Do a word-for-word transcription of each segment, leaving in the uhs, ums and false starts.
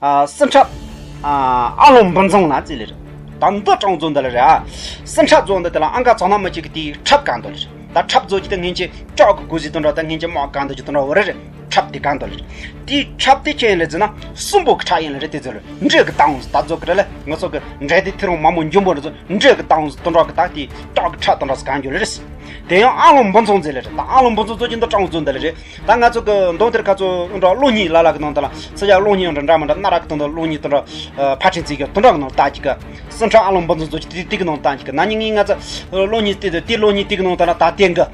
ཨ། སྲིན་ཁྲབ། ཨ། ཨ་ལོང་འབུ་ཚང་ན་ཙི་ལེ་རེད། ད་འདི་གྲངས་ཚོ་འདི་ལ་རེད་ཨ། སྲིན་ཁྲབ་ཚོ་འདི་དེ་ལ་ཨང་ཀ་ཚང་ན་མི་གཅིག་གི་དེའི་ཁྲབ་གང་འདོད་ལེ་རེད། ད་ཁྲབ་ཚོ་གཅིག་དེ་སྔན་ཆད་ལྕགས་ཀྱི་གོས་ཟི་དུ་འདྲ་ད་སྔན་ཆད་མོ་གང་འདོད་ཀྱི་དུ་འདྲ་བོ་རེད་རེད། ཁྲབ་དེ་གང་འདོད་ལེ་རེད། དེའི་ཁྲབ་དེ་ཅི་ཡིན་ལེ་ཟེར་ན་སྲིན་པོ་གི་ཁྲབ་ཡིན་ལེ་རེད། དེ་ཚོ་ལ་འདྲེ་གི་དང་ད་ཚོ་གི་རེད་ལེ། ང་ཚོ་གི་འདྲེ་དེ་ཐེ་རུང་མ་མོ་འཇོན་པོ་འདྲ་ཚོ་འདྲེ་གི་དང་དུ་འདྲ་གི་ད་དེ་ལྕགས་ཀྱི་ཁྲབ་དུ་འདྲ་གང་འདོད་ལེ་རེད། དེ་ཡང་ཨ་ལོང་འབུ་ཚང་ཟེར་ལེ་རེད། ད་ཨ་ལོང་འབུ་ཚང་ཚོ་གཅིག་འདི་གྲངས་ཚོ་འདི་ལེ་རེད། ད་ང་ཚོ་གི་མདོ་དེར་ཁ་ཚོ་འདྲ་གློག་བརྙན་ལ་ལ་གི་ནང་དུ་ལ་ས་ཆ་གློག་བརྙན་འདྲ་འདྲ་མི་འདྲ་སྣ་རག་གི་དང་དུ་གློག་བརྙན་དང་འདྲ་ཕར་ཕྱིན་རྩིས་ཀྱི་དང་འདྲ་གི་ནང་ལ་ལྟ་གི་གི་སྲིན་ཁྲབ་ཨ་ལོང་འབུ་ཚང་ཚོ་གཅིག་དེ་དེ་གི་ནང་ལ་ལྟ་གི་གི་ན་ནིང་ངས་ང་ཚོ་གློག་བརྙན་དེ་དེ་གློག་བརྙན་དེ་གི་ནང་དུ་ལ་ད་དེ་གི་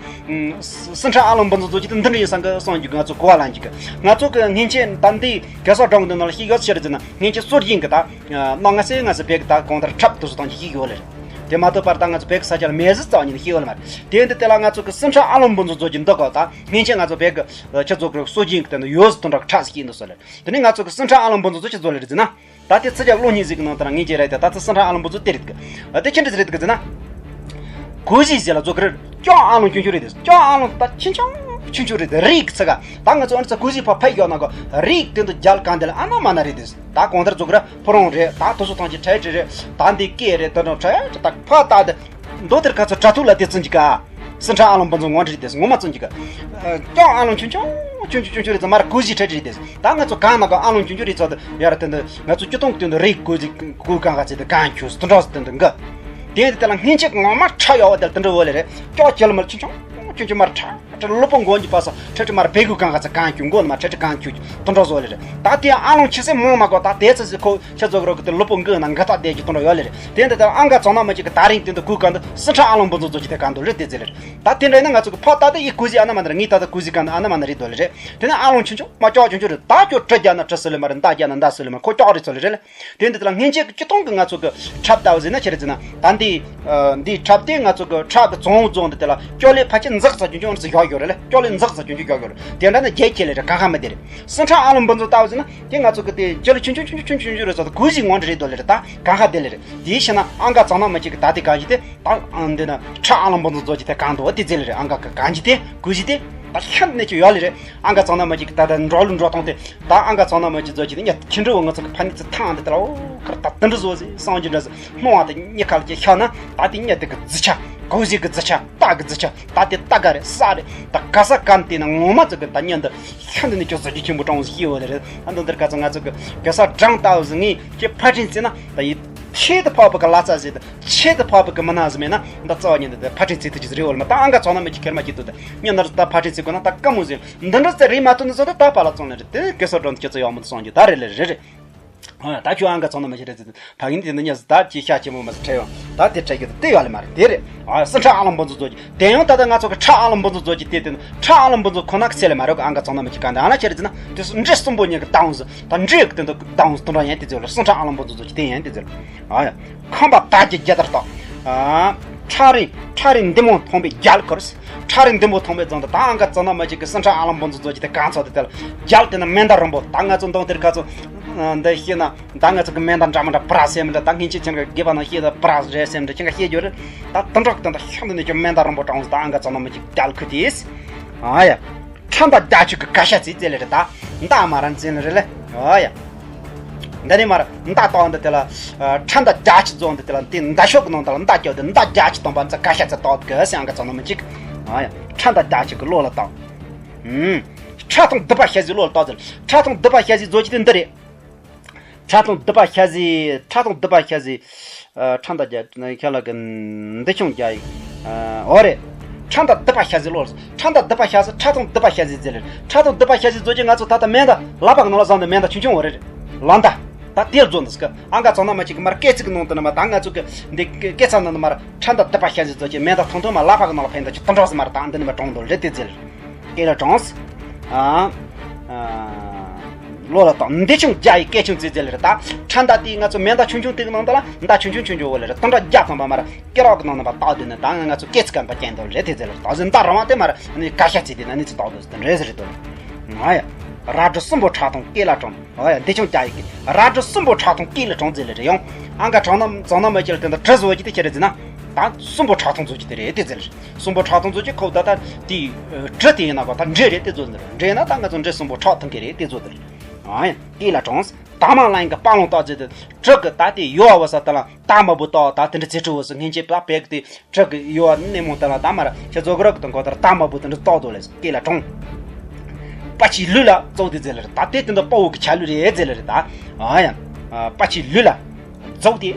སྲིན་ཁྲབ་ཨ་ལོང་འབུ་ཚང་ཚོ་གཅིག་དེ་འདི་འདྲ་ཡིན་སང་གི་སོང་གི་ང་ཚོ་གོ་བ་ལེན་གི་གི་ང་ཚོ་གི་སྔན་ཆད་ད་འདི་གེ་སར་སྒྲུང་གི་ནང་ལ་ཤེས་ཡོད་ཟེར་ཟེར་ན་སྔན་ཆད་སྲོལ་རྒྱུན་གི་ད་ནང་ང་སེ་ང་སེ་བེ་གི་ད་གང་ལྟར་ཁྲབ་དུ་སུ་དང་གི་ཤེས་ཡོད་ལེ་རེད། དེ་མ་གཏོགས་པར་ད་ང་ཚོ་བོད་ཀྱི་ས་ཆ་ལ་མེ་ཟི་རྩ་བ་ཉིད་ནས་ཤེས་ཡོད་ལ་མ་རེད། དེ་འདི་དེ་ལ་ང་ཚོ་གི་སྲིན་ཁྲབ་ཨ་ལོང་འབུ་ཚང་ཚོ་གི་འདི་གོ་ད་སྔན་ཆད་ང་ཚོ་བོད་ཀྱི་ཁྱི་ཚོ་གི་སྲོལ་རྒྱུན་གི་དེ་འདི་ཡོད་ཟི་དུ་འདྲ་གི་ཁྲག་ཟི་ཤེས་འདུག་སོ་ལེ། དེ་ནས་ང་ཚོ་གི་སྲིན་ཁྲབ་ཨ་ལོང་འབུ་ཚང་ཚོ་ཆི་ཚོ་ལེ་རེད་ཟེར་ན། ད་དེ་ཚི་ཇག་གློག་བརྙན་ཟིག་གི་ནང་དུ་ལ་ངེས་ཅན་རེད་དེ་ད་ཚི་སྲིན་ཁྲབ་ཨ་ལོང་འབུ་ཚང་དེ་རེད་གི་དེ་ཆི་འདྲ་ཟི་རེད་གི་ཟེར་ན། གོས་ཟི་ཟེར་ལ་ཚོ་གི་རེད། ལྕགས་ཨ་ལོང་ཆུང་ཆུང་རེད་དེ། ལྕགས་ཨ་ལོང་ད་ཆུང་ཆུང་ཆུང་ཆུང་རེད་དེ་རིགས་ཚི་ག་ད་ང་ཚོ་ཨ་ནི་ཚ་གོས་ཟི་ཕ་ཕ་ཡོད་ན་གོ་རིགས་དེ་འདུ་རྒྱལ་གང་དེ་ལ་ཨ་ན་མ་ན་རེད་དེ། ད་གང་ལྟར་ཚོ་གི་རེད། ཕོ་རོང་རེད། ད་དུ་སུ་ཐང་ཆེ་ཁྲལ་ཁྲི་རེད། ད་འདི་སྐད་རེད། ད་ནོ་ཁྲལ་ཁྲི་ད་ཕ་ད་དེ་མདོ་དེར་ཁ་ཚོ་དྲ་ཐུག་ལ་དེ་བཙུན་གྱི་ག་སྲིན་ཁྲབ་ཨ་ལོང་འབུ་ཚང་ངོ་འདྲི་དེ་ངོ་མ་བཙུན་གྱི་ག་ལྕགས་ཨ་ལོང་ཆུང་ཆུང་ཆུང་ཆུང་ཆུང་ཆུང་རེད་ཚོ་མར་གོས་ཟི་ཁྲལ་ཁྲི་དེ་ད་ང་ཚོ་གང་ན་ག་ཨ་ལོང་ཆུང་ཆུང་རེད་ཚོ་དེ་ཡར་དེ་འདི་ང་ཚོ་སྤྱི་སྟོང་དེ་འདི་རིགས་གོས་ཟི་གོས་གང་ག་ཚེ་དེ་གང་ཁྱོད་དུ་འགྲོ་དེ་འདི་འགའ་དེ་འདི་དེ་ལ་སྔན་ཆད་ངོ་མ་ཁྲ་ཡོད་བ་དེ་དེ་འདྲ་བོ་ལེ་རེད། ལྕགས་ཅེ་ལ་མར་ཆུང་ཆུང་ཆུང་ཆུང་མར་ཁྲ། ཁྲ་ལུས་པོ་མགོ་གི་པ་ས་ཁྲ་ཁྲི་མར་བེ་གུ་གང་ག་ཚ་གང་ཁྱུ་མགོ་ན་མ་ཁྲ་ཁྲི་གང་ཁྱུ་དུ་འགྲོ་བཟོ་ལེ་རེད། ད་དེ་ཨ་ལོང་ཆི་སེ་མོ་མ་གོ་ད་དེ་ཚ་སི་ཁོ་ཁྱེད་ཚོ་གི་རོ་གི་དེ་ལུས་པོ་མགོ་ན་འགའ་ད་དེ་གི་དུ་འགྲོ་ཡོད་ལེ་རེད། དེ་འདི་དེ་ཨང་ག་ཚང་ན་མ་ཅིག་གི་ད་རིང་དེ་འདི་གུ་གང་འདི་སྲིན་ཁྲབ་ཨ་ལོང་འབུ་ཚང་ཚོ་ཅི་དེ་གང་འདུག་ལེ་དེ་ཚེ་ལེ་རེད། ད་དེ་འདྲ་ཡིན་ན་ང་ཚོ་གི་ཕོ་ད་དེ་ཡི་གུ་ཟི་ཨ་ན་མ་ན་རེད། ངའི་ད་ད་གུ་ཟི་གང་འདི་ཨ་ན་མ་ན་རེད་དོ་ལེ་རེད། དེ་ནི་ཨ་ལོང་ཆུང་ཆུང་མ་ལྕགས་ཆུང་ཆུང་རེད། ད་ཁྱོད་གྲི་རྒྱག་ན་གྲི་སུ་ལེ་མ་རེད། ཁོ་ལྕགས་རེད་ཚོ་ལེ་རེད་ལེ། དེ་འདི་དེ་ལ་སྔན་ཆད་ཀྱི་སྤྱི་སྟོང་གི་ང་ཚོ་གི་ཁྲབ་ལྟ་བུ་ཟེར་ན་ཆི་རེད་ཟེར་ན། ད་འདི་འདིའི་ཁྲབ་དེ་ང་ཚོ་གི་ཁྲབ་གི་བཙོང་བཙོང་འདི་དེ་ལ་སྐྱོ་ལེ་ཕལ་ཆེར་འཛག་ཚ་ཆུང་ཆུང་རེད་ཟེར་ཡོད་ཡོད་རེད་ལེ། སྐྱོ་ལེ་འཛག་ཚ་ཆུང་ཆུང་ཡོད་ཡོད་རེད། དེ་འདྲ་ན་རྒྱལ་ཁྱེད་ལེ་རེད། གང་ཧ་མི་དེ་རེད། སྲིན་ཁྲབ་ཨ་ལོང་འབུ་ཚང་ལྟ་བུ་ཟེར་ན་དེ་ང་ཚོ་གི་དེ་སྐྱོ་ལེ་ཆུང་ཆུང་ཆུང་ཆུང་ཆུང་ཆུང་རེད་ཟེར་གུ་ཟི་ངོ་འདྲ་རེད་དོ་ལེ་རེད། ད་གང་ཧ་དེ་ལེ་རེད། དེའི་ཕྱིར་ན་ཨང་ག་ཚང་ན་མ་ཅིག་གི་ད་དེ་གང་ཅི་དེ་ད་ཨང་འདི་ན་ཁྲབ་ཨ་ལོང་འབུ་ཚང་ཚོ་ཅི་དེ་གང་འདུག་དེ་ཟེར་ལེ་རེད། ཨང་ག་གི་གང་ཅི་དེ་གུ་ཟི་དེ་ད་ཤ་འདི་ནས་ཅི་ཡོད་ལེ་རེད། ཨང་ག་ཚང་ན་མ་ཅིག་གི་ད་ད་འགྲོ་ལུ་འགྲོ་སྟངས་དེ། ད་ཨང་ག་ཚང་ན་མ་ཅིག་ཚོ་ཅི་དེ་ཉ་ཁྱི་འགྲོ་ང་ཚོ་གི་ཕ་ནི་ཚི་ཐང་དེ་ད་ལ་ཨོ་ཁར་ད་དུ་འདྲ་བཟོ་ཟེར་སང་ཅི་འདྲ་ཟེར་སྣང་བ་དེ་ཉི་ཁ་ལ་ཅི་ཤ་ན་ད་དེ་ཉ་དེ་གི་རྫི་ཆ་གུ་ཟི་གི་རྫི་ཆ་རྟ་གི་རྫི་ཆ་ད་དེ་རྟ་ག་རེད་ས་རེད། ད་ག་ས་ག་ནི་དེ་ན་ངོ་མ་ཚོ་གི་ད་ཉ་འདི་ཤ་འདི་ནི་ཅོ་ཟ་རྒྱུ་ཆེན་པོ་གྲོང་ཟིག་ཤི་བོ་ལེ་རེད། ཨ་འདི་འདིར་ག་ཚོད་ང་ཚོ་གི་གེ་སར་སྒྲུང་ལྟ་བུ་ཟིག་ངས་ཁྱེད་ཕར་དྲན་ཟེར་ན་ད་ཡི་ཆེད་དུ་ཕབ་པ་གི་ལ་ཙ་ཟེར་ད་ཆེད་དུ་ཕབ་པ་གི་མི་སྣ་ཟིག་མེད་ན་ད་རྩ་བ་ཉིད་འདི་ད་ཕར་དྲན་ཚེ་ཐུ་ཅི་ཟིག་རེད་བོ་ལེ་མ། ད་ཨང་ག་ཚང་ན་མི་ཅིག་ཁེར་མ་ཅིག་ཏུ་ད་ཉ་འདིར་ད་ཕར་དྲན་ཚེ་གོ་ན་ད་དཀའ་མོ་ཟིག་འདི་འདྲ་ཙ་རེད་མ་ཐུབ་ནི་ཟོ་ད་ད་པ་ལ་ཙོང་ལེ་རེད། དེ་གེ་སར་སྒྲུང་ཁྱེད་ཚོ་ཡག་མོ་དུ་སོང་རྒྱུ་ད་རེད་ལེ་རེད་རེད། ཨ་ད་ཁྱོད་ཨང་ག་ཚང་ན་མ་ཤེས་རེད་ཟེར་ད་ཕ་གིན་དེ་འདི་ཉ་ཟི་ད་ཅི་ཤ་ཆེན་མོ་མ་ཟི་ཁྲེ་ཡོང་ད་དེ་ཁྲེ་རྒྱུ་ད་དེ་ཡོད་ལེ་མ་རེད། དེ་རེད། ཨ་སྲིན་ཁྲབ་ཨ་ལོང་འབུ་ཚང་ཚོ་ཅི་དེ་ཡང་ད་ད་ང་ཚོ་གི་ཁྲབ་ཨ་ལོང་འབུ་ཚང་ཚོ་ཅི་དེ་དེ་ཁྲབ་ཨ་ལོང་འབུ་ཚང་ཁོ་ན་གི་ཚེ་ལེ་མ་རེད། ཨང་ག་ཚང་ན་མ་ཅིག་ག་འདི་ཨ་ན་ཤེས་རེད་ཟེར་ན་དེ་སུ་འདྲེ་གསུམ་པོ་ཉ་གི་ད་འོང་ཟི་ད་འདྲེ་གི་དེ་འདི་ད་འོང་ཟི་དུ་འདྲ་ཡན་དེ་ཚོ་ལེ། སྲིན་ཁྲབ་ཨ་ལོང་འབུ་ཚང་ཚོ་ཅི་དེ་ཡན་དེ་ཚོ་ལེ། ཨ་ཡ། ཁམས་པ་དར་གྱི་རྒྱལ་དར་དང་། ཨ་ཁྲ་རིང་ཁྲ་རིང་འདི་མོ་མཐོང་པའི་རྒྱལ་ཁོར། ཁྲ་རིང་འདི་མོ་མཐོང་པའི་རྫོང་དུ་ད་ཨང་ག་ཚང་ན་མ་ཅིག་གི་སྲིན་ཁྲབ་ཨ་ལོང་འབུ་ཚང་ཚོ་ཅི་དེ་གང་ཚོ་དེ་དེ་ལ་རྒྱལ་དེ་ན་མེ་མདའ་རིང་པོ་ད་ང་ཚོ་འདོང་དེར་ག་ཚོ་འདི་ཤེས་ན་ད་ང་ཚོ་གི་མེ་མདའ་འདྲ་མི་འདྲ་པ་ར་སེམས་འདྲ་ད་སྔན་ཆད་ཁྱེད་ཀྱི་དགེ་བ་ནང་ཤེས་ད་པ་ར་རེ་སེམས་འདྲ་ཁྱེད་ཀྱི་ཤེས་རྒྱུ་རེད། ད་དུ་འགྲོག་དེ་འདྲ་ཤིང་དེ་ནས་ཀྱང་མེ་མདའ་རིང་པོ་དྲངས་སོང་། ད་ཨང་ག་ཚང་ན་མ་ཅིག་རྒྱལ་ཁུ་དེས། ཨ་ཡ། ཁྲ་མདའ་རྒྱ་ཆུ་གི་ག་ཤ་ཚིག་ཙེ་ལེ་རེད་ད། མདའ་མ་ར་འཛིན་ལེ་རེད་ལེ། ཨ་ཡ། འདི་ནས་མར་མདའ་བཏང་འདི་དེ་ལ། ཁྲ་མདའ་རྒྱ་ཆུ་རྫོང་འདི་དེ་ལ་འདི་མདའ་ཤོག་གི་ནང་དུ་ལ་མདའ་སྐྱོག་འདི་མདའ་རྒྱ་ཆུ་བཏང་པ་འཛིན་ག་ཤ་ཚིག་བཏང་གི་ཟེར་ཨང་ག་ཚང་ན་མི་གཅིག་ཨ་ཡ། ཁྲ་མདའ་རྒྱ་ཆུ་གི་བློ་ལ་བཏང་། ཧུམ། ཁྲ་ཐུང་སྡུད་པ་ཤ་ཟའི་བློ་ལ་བཏང་ཟེར། ཁྲ་ཐུང་སྡུད་པ་ཤ་ཟའི་མཛོད་ཀྱི་དེ་འདི་རེད། ཁྲ་ཐུང་སྡུད་པ་ཤ་ཟའི་ཁྲ་ཐུང་སྡུད་པ་ཤ་ཟའི། ཁྲ་མདའ་རྒྱ་ཁ་ལ་གི་འདི་ཆུང་རྒྱ་ཡིག་ཨོ་རེད། ཁྲ་མདའ་སྡུད་པ་ཤ་ཟའི་བློ་ལ། ཁྲ་མདའ་སྡུད་པ་ཤ་ཟའི་ཁྲ་ཐུང་སྡུད་པ་ཤ་ཟའི་ཟེར་ལེ། ཁྲ་ཐུང་སྡུད་པ་ཤ་ཟའི་མཛོད་ཀྱི་ང་ཚོ་ད་ལྟ་མེ་མདའ་ལག་པ་གི་ནང་ལ་བཟུང་ནས་མེ་མདའ་ཆུང་ཆུང་བོ་རེད། ལག་མདའ། ད་དེ་རྫོགས་འདུག་སྐད་ཨང་ག་ཚང་ན་མ་ཅིག་གི་མར་སྐད་ཚིག་གི་ནང་དུ་ནི་མ་ད་ང་ཚོ་གི་འདི་སྐད་ཆ་ནང་ནི་མར་ཁྲ་མདའ་སྡུད་པ་ཤ་ཟའི་མཛོད་ཀྱི་མེ་མདའ་ཐུང་ཐུང་མ་ལག་པ་གི་ནང་ལ་ཕན་ད་ཅི་ཏི་འགྲོགས་སུ་མར་ད་འདི་ནི་མ་གྲོང་དུ་ལེ་དེ་ཟེར། སྐད་ལ་གྲངས། ཨ། ཨ། ལོ་ལ་དང་འདི་ཆུང་རྒྱ་ཡི་སྐད་ཆུང་ཙི་ཙི་ལེ་རེད་ད། ཁྲ་མདའ་དེའི་ང་ཚོ་མེ་མདའ་ཆུང་ཆུང་དེ་གི་ནང་དུ་ལ་མདའ་ཆུང་ཆུང་ཆུང་ཆུང་བོ་ལེ་རེད། དུ་འདྲ་རྒྱ་ཐང་པ་མ་ར་སྐེ་རག་གི་ནང་ནས་པ་བཏགས་དུས་ནི་ད་ང་ཚོ་སྐད་ཚིག་གམ་པ་ཅན་དུ་ལེ་དེ་ཙི་ལེ་རེད། ད་ཟིན་ད་རང་བ་དེ་མ་ར་ནི་ག་ཤ་ཚིག་དེ་ན་ནི་ཚིག་བཏགས་དུས་དེ་འདྲ་ཟེར་རེད་དོ། ང་ཡ། ར་སྒྲོ་གསུམ་པོ་ཁྲ་ཐང་སྐེ་ལ་གྲངས། ཨོ་ཡ་འདི་ཆུང་རྒྱ་ཡི་སྐད་ར་སྒྲོ་གསུམ་པོ་ཁྲ་ཐང་སྐེ་ལ་གྲངས་ཙི་ལེ་རེད། ཡང་ཨང་ག་གྲངས་ན་ཚང་ན་མ་ཅི་ལ་དེ་འདྲ་གྲི་བཟོ་བ་ཅི་དེ་ཁྱེད་རེད་ཟེར་ན། ད་གསུམ་པོ་ཁྲ་ཐང་བཟོ་ཅི་དེ་རེད་དེ་ཟེར། གསུམ་པོ་ཁྲ་ཐང་བཟོ་ཅི་ཁོ་ད་ད་དེ་གྲི་དེ་ཡིན་ན་གོ་ད་འདྲེ་རེད་དེ་བཟོ་འདི་རེད། འདྲེ་ན་ད་ང་ཚོ་འདྲེ་གསུམ་པོ་ཁྲ་ཐང་སྐེ་རེད་དེ་བཟོ་འདི་རེད། ཨ་ཡ་སྐེ་ལ་གྲངས། དང་མ་ལན་གི་པ་ལོང་ཏོག་ཙེ་དེ་དྲུག་གི་ད་དེ་ཡོ་བ་ས་ད་ལ་ད་མ་བུ་ཏོག་ད་དེ་འདྲ་ཙེ་ཁྲུ་བོ་སུ་སྔན་ཆད་པ་བེག་དེ་དྲུག་གི་ཡོ་ནེ་མོ་ད་ལ་ད་མ་ར་ཁྱེད་ཚོ་གི་རོག་དང་གོ་ད་ད་མ་བུ་དེ་འདྲ་ཏོག་དོ་ལེ་སྐེ་ལ་གྲོང་པ་ཆི་ལུ་ལ་ཙོག་དེ་ཛེ་ལེ་རེད། ད་དེ་དེ་འདྲ་པ་བོ་གི་ཆ་ལུ་རེད་ཛེ་ལེ་རེད། ད་ཨ་ཡ་པ་ཆི་ལུ་ལ་ཙོག་དེ་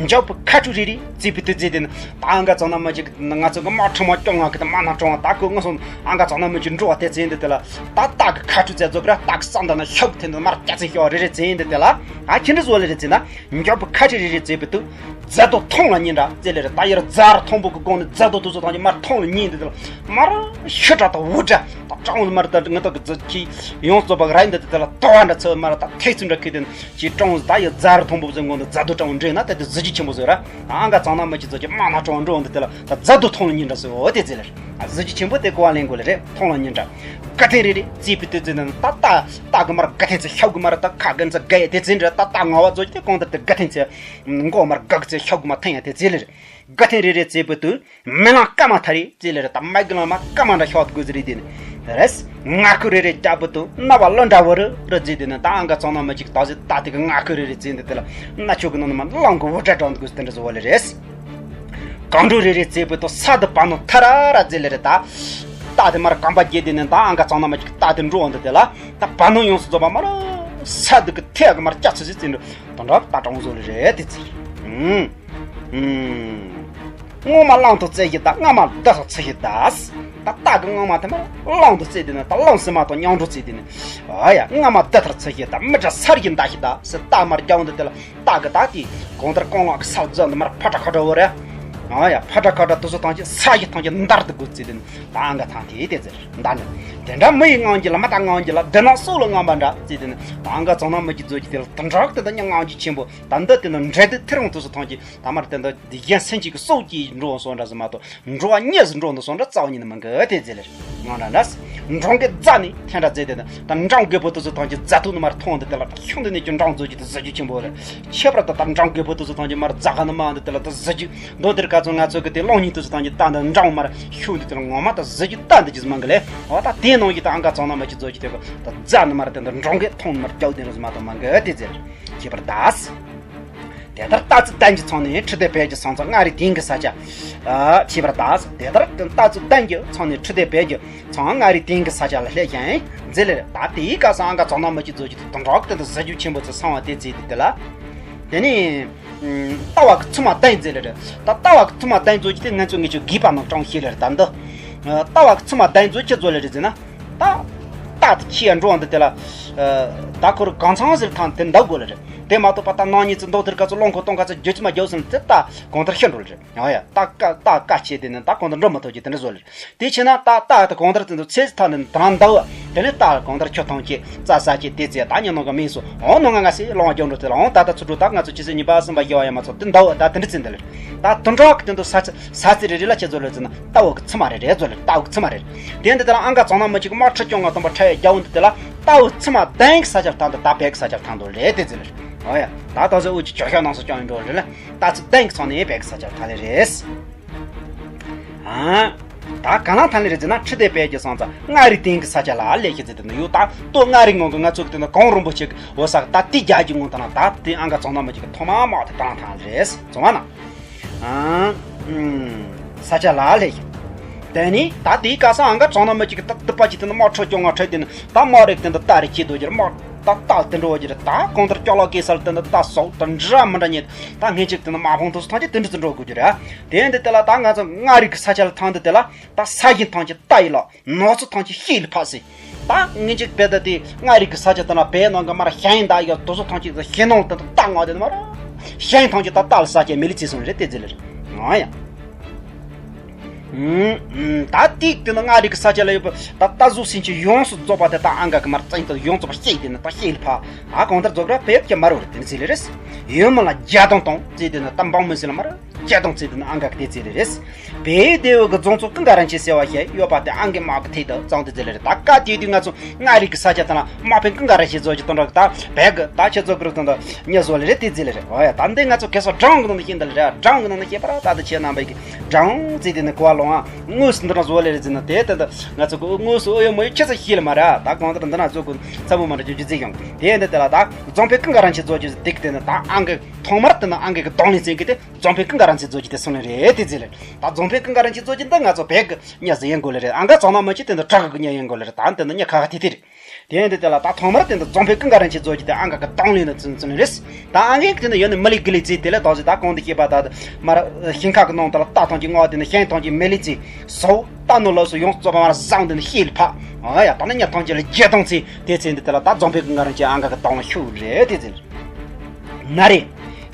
འཇོག་པ་ཁ་ཁྲུ་རེ་རེ་ཙེ་པི་དེ་ཙེ་དེ་ནི་ད་ཨང་ག་ཙང་ན་མ་ཅིག་ང་ཚོ་གི་མ་ཁྲོ་མ་ཀྱོང་ང་གི་ད་མ་ན་ཀྲོང་ད་ཁོ་ང་སོང་ཨང་ག་ཙང་ན་མ་ཅིག་འགྲོ་བ་དེ་ཙེ་འདི་དེ་ལ་ད་ད་གི་ཁ་ཁྲུ་ཙེ་ཙོག་ར་ད་གི་ས་འདི་ན་ཤོག་དེ་འདི་མར་སྐྱ་ཚེ་ཤོག་རེ་རེ་ཙེ་འདི་དེ་ལ་ཨ་ཁྱི་འདྲ་བཟོ་ལེ་རེ་ཙེ་ན། མགྱོགས་པོ་ཁ་ཁྲི་རེ་རེ་བཙལ་བའི་དུས། རྫ་དོ་ཐོང་ལ་ཉིན་འདྲ་བཙལ་ལེ་རེ་ད་ཡར་རྫ་ར་ཐོང་པོ་གི་སྒོ་ནས་རྫ་དོ་དུ་ཚོ་ཐང་གི་མར་ཐོང་ལ་ཉིན་འདི་དུ་མར་ཤི་དྲག་དང་འུར་སྒྲ་དང་སྤྲང་བོ་མར་ད་ངི་དོ་གི་རྫི་ཁྱི་ཡོངས་རྫོགས་པ་ར་ཡིན་འདི་དུ་དེ་ལ་དོ་བ་འདྲ་ཚོ་མར་ད་ཐེག་ཚུན་འདྲ་ཁི་དེ་ཅི་སྤྲང་བོ་ད་ཡར་རྫ་ར་ཐོང་པོ་བཟོ་སྒོ་ནས་རྫ་དོ་སྤྲང་བོ་འདྲེ་ན་ད་དེ་གཟི་བརྗིད་ཆེན་པོ་བཟོ་ར་ཨང་ག་ཚང་ན་མི་ཅི་ཚོ་ཅི་དམག་སྣ་སྤྲང་བོ་འགྲོ་འདི་དེ་ལ་ད་རྫ་དོ་ཐོང་ལ་ཉིན་འདྲ་ཟེར་འོ་དེ་ཚེ་ལ་གཟི་བརྗིད་ཆེན་པོ་དེ་གོ་བ་ལེན་དགོས་ལེ་རེ་ཐོང་ལ་ཉིན་འདྲ་དགའ་ཐེངས་རེ་རེ་རྩིས་པའི་དུས་ཚོད་ནང་ད་ད་ད་གི་མར་དགའ་ཐེངས་ཚེ་ཤབ་གི་མར་ད་ཁ་གི་ཚེ་དགའ་ཡ་དེ་ཚེ་འདྲ་ད་ད་ང་བ་ཚོ་དེ་གོང་ལྟར་དེ་དགའ་ཐེངས་ཚེ། མགོ་མར་དགའ་གི་ཚེ་ཤོག་གུ་མ་ཐན་ཡ་དེ་ཚེ་ལེར། དགའ་ཐེངས་རེ་རེ་ཚེ་བུ་དུ། མི་ལང་ཀ་མ་ཐ་རེ་ཚེ་ལེར་ད་མ་གི་ལང་མ་ཀ་མ་འདྲ་ཤོག་དགོས་ཚེ་རེ་དེ་ནི། རེས། ང་ཁུ་རེ་རེ་རྒྱ་བུ་དུ་ན་བ་ལོ་འདྲ་བོ་རུ་རུ་ཚེ་དེ་ནི་ད་ཨང་ག་ཚང་ན་མ་ཅིག་ད་ཟེ་ད་དེ་གི་ང་ཁུ་རེ་རེ་ཚེ་འདི་དེ་ལ་ན་ཆོག་གི་ནང་ནི་མ་ལང་གི་བུ་འདྲ་གྲོང་དགོས་དེ་འདྲ་བཟོ་བ་ལེ་རེས། གང་འགྲོ་རེ་རེ་ཚེ་བུ་དུ་ས་དུ་བ་ནོ་ཐ་ར་ར་ཚེ་ལེར་ད། ད་དེ་མར་གམ་པ་རྒྱས་དེ་ནི་ད་ཨང་ག་ཚང་ན་མ་ཅིག་ད་དེ་འགྲོ་འདི་དེ་ལ་ད་བ་ནོ་ཡོངས་སུ་རྫོགས་པ་མ་ར་ས་དུ་གི་ཐེ་གི་མར་སྐྱ་ཚེ་ཚེ་ཚེ་འགྲོ། དོན་དག་ད་གྲོང་བཟོ་ལེ་རེད་དེ་ཚེ། ཨུམ། ཨུམ། སྔོན་མ་གླང་དུ་བཙལ་ཞིག་ད་སྔ་མ་བདུད་དུ་ཚུད་ཞིག་ད། ད་ལྟ་གི་སྔོན་མ་དེ་མ་གླང་དུ་བཙལ་དེ་ནི་ད་གླང་སྲིན་མ་དང་མཉམ་འགྲོ་བཙལ་དེ་ནི། ཨ་ཡ་སྔ་མ་བདུད་དུ་ཚུད་ཞིག་ད་མི་དྲག་སར་ཞིག་འདའ་ཞིག་ད་སི་ད་མར་རྒྱ་བོ་འདི་དེ་ལ་ད་གི་ད་དེ་གང་ལྟར་རྐང་ལག་གི་ས་རྫི་འདི་མར་ཕ་དྲག་ཁ་དྲག་བོ་རེད། ཨ་ཡ་ཕ་དྲག་ཁ་དྲག་དུ་སུ་ཐང་ཅིག་ས་ཞིག་ཐང་ཅིག་འདར་དུ་དགོས་བཙལ་དེ་ནི་ད་ཨང་ག་ཐང་དེ་དེ་ཟེར་འདར་ནི། དེ་འདྲ་མི་ཡི་ངང་གི་ལ་མ་ད་ངང་གི་ལ་འདི་ན་སྲོག་ལ་ངང་པ་འདྲ་བཙལ་དེ་ནི་ད་ཨང་ག་ཚང་ན་མི་གི་མཛོད་ཀྱི་དེ་ལ་དུ་འདྲག་དེ་ད་ཉ་ངང་གི་ཆེན་པོ། ད་འདི་དེ་ནི་འདྲེ་དེ་ཐེ་རང་དུ་སུ་ཐང་གི་ད་མར་དེ་འདི་འདི་གཞན་སེམས་ཅིག་གི་སྲོག་གི་འགྲོ་བ་སོང་འདྲ་ཟེར་མ་གཏོགས་འགྲོ་བ་གཉིས་སུ་འགྲོ་འདི་སོང་འདྲ་རྩ་བ་ཉིད་ནི་མི་འགི་དེ་ཟེར་ལེར། ང་འདྲ་འདྲ་འབྲོང་གི་རྫ་ནི་ཐན་འདྲ་མཛད་དེ་ནི་ད་འབྲང་རྒད་པོ་དེ་ཚོ་ཐང་གི་རྫ་ཐུག་ནི་མར་མཐོང་འདི་དེ་ལ་ད་ཤུང་འདི་ནས་ཀྱི་འབྲང་མཛོད་ཀྱི་དེ་གཟི་བརྗིད་ཆེན་པོ་རེད། ཁྱད་པར་དུ་ད་འབྲང་རྒད་པོ་དེ་ཚོ་ཐང་གི་མར་རྫ་ཁ་ནི་མ་འདི་དེ་ལ་ད་གཟི་བརྗིད་མདོ་དེར་ག་ཚོད་ང་ཚོ་གི་དེ་གླང་ཉིན་དེ་ཚོ་ཐང་གི་ད་འདི་འབྲང་མར་ཤུང་འདི་དེ་ལ་ངོ་མ་ད་གཟི་བརྗིད་ད་འདི་ཅིག་མང་གི་ལས་འོ་ད་དེ་ནང་གི་ད་ཨང་ག་ཚང་ན་མ་ཅིག་མཛོད་ཀྱི་དེ་ག་ད་རྫ་ནི་མར་དེ་འདི་འབྲོང་གི་མཐོང་ནི་མར་རྒྱག་དེ་རུ་མ་གཏོགས་མང་གི་དེ་ཟེར། ཁྱད་པར་དག་དེ་ལྟར་རྟ་ཚུ་གདན་གྱི་ཚང་ནས་ཁྲི་ལྡེ་བལ་གྱི་ཚང་ཚང་མངའ་རིས་སྟེང་གི་ས་ཆ། ཨ་ཁྱད་པར་དག་དེ་ལྟར་རྟ་ཚུ་གདན་གྱི་ཚང་ནས་ཁྲི་ལྡེ་བལ་གྱི་ཚང་མངའ་རིས་སྟེང་གི་ས་ཆ་ལ་སླེབས་ཤིང་མཛེས་ལེར་ད་དེའི་སྐབས་སུ་ཨང་ག་ཚང་ན་མ་ཅིག་མཛོད་ཀྱི་དུ་འགྲོག་དེ་དུ་གཟི་བརྗིད་ཆེན་པོ་ཚུ་སང་བ་དེ་མཛེས་དེ་དེ་ལ། དེ་ནས་ལྟ་བ་གི་ཚུ་མ་གདན་མཛེས་ལེར་ད་ལྟ་བ་གི་ཚུ་མ་གདན་མཛོད་ཀྱི་དེ་ང་ཚོ་ངེད་ཚོ་དགོས་པ་ནང་དྲང་ཤེས་ལེར་ད་འདི། ལྟ་བ་གི་ཚུ་མ་གདན་མཛོད་ཀྱི་མཛོད་ལེར་ཟེར་ན། ད། རྟ་དེ་ཁྱི་ཡ་འགྲོ་འདི་དེ་ལ། ད་ཁོར་གང་ཚང་ཟེར་ཐང་དེ་འདའ་དགོས་ལེ་རེད། དེ་མ་གཏོགས་པ་ད་ནང་ཉིད་ཚུ་མདོ་དེར་ག་ཚོད་སློང་ཁོ་གཏོང་ག་ཚོད་རྒྱུ་ཅི་མ་རྒྱུ་སོང་དེ་ད་གང་ལྟར་ཤི་འགྲོ་ལེ་རེད། ཡ་ཡ་ད་ཀ་ད་ཀ་ཆེ་དེ་ནི་ད་གང་ལྟར་འགྲོ་མ་ཐུབ་ཀྱི་དེ་འདྲ་བཟོ་ལེ་རེད། དེ་ཕྱིན་ན་ད་ད་ད་གང་ལྟར་དེ་ཚོ་ཚེ་ཚི་ཐ་ནི་དང་འདའ་བ་དེ་ནི་ད་གང་ལྟར་ཁྱོད་ཐང་ཆེ་རྩ་ས་ཆེ་དེ་ཚེ་ད་ཉི་ནང་ག་མིན་སོ་འོང་ནོ་ང་ང་སེ་སློང་རྒྱུ་འགྲོ་དེ་ལ་འོང་ད་ད་ཚུ་འགྲོ་ད་ང་ཚོ་ཆེ་ཚེ་གཉིས་པ་གསུམ་པ་ཡོ་ཡ་མ་ཚོ་དེ་འདའ་བ་ད་དེ་འདྲ་ཚེ་འདི་ལེ་རེད། ད་དུ་འགྲོག་གི་དེ་འདུ་ས་ཚི་ས་ཚི་རེ་རེ་ལ་ཆེ་ཚོ་ལེ་ཚི་ན་ལྟ་བ་གི་ཚི་མ་རེ་རེ་ཚོ་ལེ་ལྟ་བ་གི་ཚི་མ་རེ་རེ། དེ་འདི་དེ་ལ་ཨང་ག་ཚང་ན་མ་ཅིག་དམག་ཁྲི་སྐྱོང་ང་སྟོན་པ་ཁྲ་ཡ་རྒྱ་བོ་འདི་དེ་ལ་ལྟ་བ་གི་ཚི་མ་གདན་གི་ས་ཆར་ཐང་དུ་ད་བལ་གི་ས་ཆར་ཐང་དུ་ལེ་དེ་ཚི་ལེ། ཨོ་ཡ་ད་ད་ཚོ་འུ་ཅི་ཅོ་ཤ་ནང་སོ་སྐྱོང་ཡིན་འགྲོ་རེ་ལེ། ལྟ་ཚི་གདན་གི་ཚང་ནས་བལ་གི་ས་ཆར་ཐང་ལེ་རེད། ཨ། ད་ག་ལ་ཐང་ལེ་རེད་ཟེར་ན་ཁྲི་ལྡེ་བལ་གྱི་སང་ཚ་མངའ་རིས་སྟེང་གི་ས་ཆ་ལ་ལེ་ཤི་ཟེར་དེ་ནི་ཡོད་ད་ལྟོ་མངའ་རིས་ངང་གི་ང་ཚོ་གི་དེ་ནི་གོང་རིན་པོ་ཆེ་གི་འོ་ས་ད་དེ་རྒྱ་གི་ངང་ད་ན་ད་དེ་ཨང་ག་ཚང་ན་མ་ཅིག་གི་ཐོག་མ་མ་དེ་དང་ཐང་ལེ་རེད་ཚོང་བ་ན། ཨང་། ས་ཆ་ལ་ལེ་ཤི། དེ་ནི་ད་དེའི་སྐབས་སུ་ཨང་ག་ཚང་ན་མ་ཅིག་གི་ད་དུ་པ་ཅིག་དེ་ནི་དམག་ཁྲོད་སྐྱོང་ང་ཁྲོད་དེ་ནི་ད་དམག་རིགས་དེ་འདི་ད་རེ་ཁྱེད་དོ་རྒྱུར་དམག་ད་ད་དེ་འགྲོ་བ་རྒྱུར་ད་གང་ལྟར་སྐྱོ་ལོ་གེ་སར་དེ་འདི་ད་སོག་ད་འདྲ་མི་འདྲ་ཉེ་ད་ངེད་ཅིག་དེ་ནི་དམག་དཔུང་དུ་སུ་ཐང་ཅིག་དེ་འདྲ་ཚུ་འགྲོ་དགོས་རྒྱུ་རེད། དེ་འདི་དེ་ལ་ད་ང་ཚོ་མངའ་རིས་ཀྱི་ས་ཆ་ལ་ཐང་འདི་དེ་ལ་ད་ས་ཞིང་ཐང་ཅིག་ད་ཡི་ལོ། ནོར་སོ་ཐང་ཅིག་ཤེས་ལ་ཕག་སི། ད་ངེད་ཅིག་བེ་ད་དེ་མངའ་རིས་ཀྱི་ས་ཆ་དེ་ན་བེ་ནང་གི་མར་ཤ་ཡིན་ད་ཡོད་དོ་སོ་ཐང་ཅིག་ཤེས་ནང་དེ་ད་ང་དེ་མར་ཤ་ཡིན་ཐང་ཅིག་ད་ལ་ས་ཆ་མི་ལི་ཚེ་སོང་རེད་དེ་ཟེར་ལེ་རེད། ང་ཡ། ད་ཏིག་དེ་ན་མངའ་རིས་ཀྱི་ས་ཆ་ལ་ཡོད་པ་ད་ད་གཟུགས་སེམས་ཅན་ཡོངས་སུ་རྫོགས་པ་དེ་ད་ཨང་ག་གི་མར་བཙན་དུ་ཡོངས་རྫོགས་པ་ཤེས་དེ་ན་ད་ཤེས་ལ་ཕག་ཨ་གང་ལྟར་རྫོགས་ར་བེ་ཡོད་ཀྱི་མ་རུ་རེད་དེ་ནི་ཟེར་ལེ་རེད། ཡོད་མ་ལ་རྒྱ་དང་དང་ཟེར་དེ་ན་ད་འབངས་མི་ཟེར་ལ་མར། བརྒྱད་སྟོང་ཙམ་དེ་ནི་ཨང་ག་གི་དེ་ཙམ་རེད། བལ་ཡུལ་དེ་བོད་ཀྱི་རྫོང་ཚོ་ཀུན་དགའ་རིན་ཆེན་ཟེར་བ་ཞིག་ཡོད་པ་དེ་ཨང་གི་དམག་གི་ཐད་དུ་བཙོང་དེ་ཙམ་རེད། ད་སྐབས་དེ་དུས་ང་ཚོ་མངའ་རིས་ཀྱི་ས་ཆ་དེ་ལ་དམག་དཔོན་ཀུན་དགའ་རིན་ཆེན་ཚོ་གི་དོན་དག་ད་བལ་གི་ད་ཁྱེད་ཚོ་གི་རུ་དོན་དུ་ཉེ་བཟོ་ལེ་རེད། དེ་ཙམ་ལེ་རེད། འོ་ཡ། ད་འདི་ང་ཚོ་གེ་སར་སྦྲང་གི་ནང་དུ་ཤེས་འདི་ལེ་རེད། སྦྲང་གི་ནང་དུ་ཤེས་པ་ར། ད་ད་ཁྱེད་རྣམ་པས་གི་སྦྲང་ཙི་དེ་ནི་གོ་བ་ལོང་ཨ། དངོས་སུ་འདི་རང་བཟོ་ལེ་རེད་ཟེར་ན་དེ་དེ་འདི་ང་ཚོ་གི་དངོས་སུ་ཨོ་ཡོད་མོ་ཡོད་ཁྱེད་ཚོ་ཤེས་ལེ་མ་རེད། ད་གང་ལྟར་འདི་ན་ཚོ་གི་ཚ་བོ་མ་རེད། རྒྱུ་རྒྱུ་ཙི་ཡང་དེ་འདི་དེ་ལ་ད་རྫོང་དཔོན་ཀུན་དགའ་རིན་ཆེན་ཚོ་རྒྱུ་ཙི་དེ་གི་དེ་ནི་ད་ཨང་གི་ཐོག་མར་དེ་ནི་ཨང་གི་གི་གདོང་ལེན་ཙི་གི་དེ། རྫོང་དཔོན་ཀུན་དགའ་རིན་ཆེན་རྫོགས་ཀྱི་དེ་སོང་ནི་རེད། དེ་ཟེར་ལེ། ད་རྫོང་དཔོན་ཀུན་དགའ་རིན་ཆེན་རྫོགས་ཀྱི་འདི་ང་ཚོ་བལ་གི་གཉའ་ཟེར་ཡན་གོ་ལེ་རེད། ཨང་ག་ཚང་ན་མ་ཅི་དེ་འདི་བྲག་གི་གཉའ་ཡན་གོ་ལེ་རེད། ད་འདི་འདི་གཉའ་ཁ་ཁ་དེ་དེ་རེད། དེ་ཡན་དེ་དེ་ལ་ད་ཐོག་མར་དེ་འདི་རྫོང་དཔོན་ཀུན་དགའ་རིན་ཆེན་རྫོགས་ཀྱི་དེ་ཨང་ག་གི་གདོང་ལེན་ན་ཙུན་ཙུན་རེད། ད་ཨང་ག་གི་དེ་འདི་ཡོད་ནི་མི་ལི་གི་ལི་ཙི་དེ་ལ་ད་ཟེར་ད་གོང་དུ་བཤད་པ་ད་མར་ཤིང་ཁ་གི་ནང་དུ་ལ་རྟ་ཐང་གི་ངོ་དེ་ནི་ཤིང་ཐང་གི་མི་ལི་ཙི་སོ་རྟ་ནོར་ལོག་སུ་ཡོངས་རྫོགས་པ་མར་བཟང་དེ་ནི་ཤེལ་ཕ། ཨ་ཡ། ད་ནི་གཉའ་ཐང་གི་ལ་བརྒྱད་སྟོང་ཙི་དེ་ཚེ་འདི་དེ་ལ་ད་རྫོང་དཔོན་ཀུན་དགའ་རིན་ཆེན་ཨང་ག་གི་གདོང་ལ་ཤུགས་རེད། དེ་ཚེ་ན་རེ།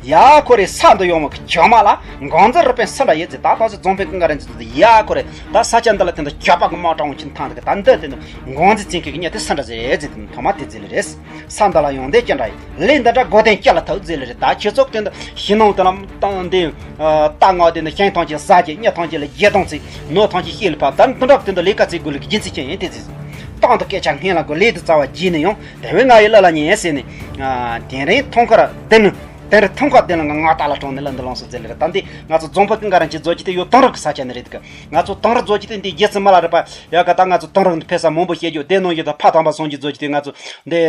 ཡ་ཁོ་རེ་ས་འདི་ཡོང་བ་གི་ཇོ་མ་ལ་འགོང་འཛིན་རུ་དཔོན་སུ་འདྲ་ཡོད་ཟེར། ད་ད་ཟེར་རྫོང་དཔོན་ཀུན་དགའ་རིན་ཆེན་ཟེར། ཡ་ཁོ་རེ་ད་ས་ཆ་འདི་ལ་དེ་འདི་ཇོ་པ་གི་དམག་དྲང་བོ་ཅིག་ཐང་དེ་གི་ད་འདི་དེ་འདི་འགོང་འཛིན་ཅན་གི་གི་གཉའ་དེ་སུ་འདྲ་ཟེར་ཟེར་དེ་ཐོག་མ་དེ་ཟེར་ལེ་རེད། ས་འདི་ལ་ཡོང་དེ་ཅི་འདྲ་ཡིན། ལས་འདི་འདྲ་གོ་དན་ཅི་ལ་ཐུག་ཟེར་ལེ་རེད། ད་ཁྱེད་ཚོ་དེ་འདི་ཤི་ནང་དེ་ལ་བཏང་དེ་རྟ་ངོ་དེ་འདི་ཤིང་ཐང་གི་ས་གི་གཉའ་ཐང་གི་ལ་བརྒྱད་སྟོང་ཙི་ནོར་ཐང་གི་ཤེལ་ཕ་ད་འདི་འདྲ་དེ་འདི་ལས་ཀ་ཙི་དགོས་ལེ་གི་རྒྱུ་མཚན་ཅི་ཡིན་དེ་ཟེར། བཏང་དུ་སྐད་ཆ་སྔན་ལ་གོ་ལས་དུ་རྩ་བ་བགྱིས་ནས་ཡོང་། དེ་བས་ང་ཡི་བླ་ལ་ཉན་ཟེར་ནས། ཨ། དེ་རིང་ཐོང་ཁར་བདུན། དེ་རིང་ཐོང་ཁར་བདུན་ལ་ང་ང་ཏ་ལ་གྲོངས་ནས་ལ་འདི་ལོངས་སུ་ཟེར་ལེ་རེད། ད་འདི་ང་ཚོ་རྫོང་དཔོན་ཀུན་དགའ་རིན་ཆེན་རྫོགས་ཀྱི་དེ་ཡོད་དེང་རབས་ཀྱི་ས་ཆ་ནས་རེད་གི། ང་ཚོ་དེང་རབས་རྫོགས་ཀྱི་དེ་འདི་རྒྱལ་སྲིད་མི་ལ་རེད་པ། ཡ་ག་ད་ང་ཚོ་དེང་རབས་འདི་ཕེབས་ས་མང་པོ་བཤད་རྒྱུ་དེ་ནང་བཞིན་ད་ཕ་དམ་པ་སངས་རྒྱས་རྫོགས་ཀྱི་དེ་ང་ཚོ་འདི་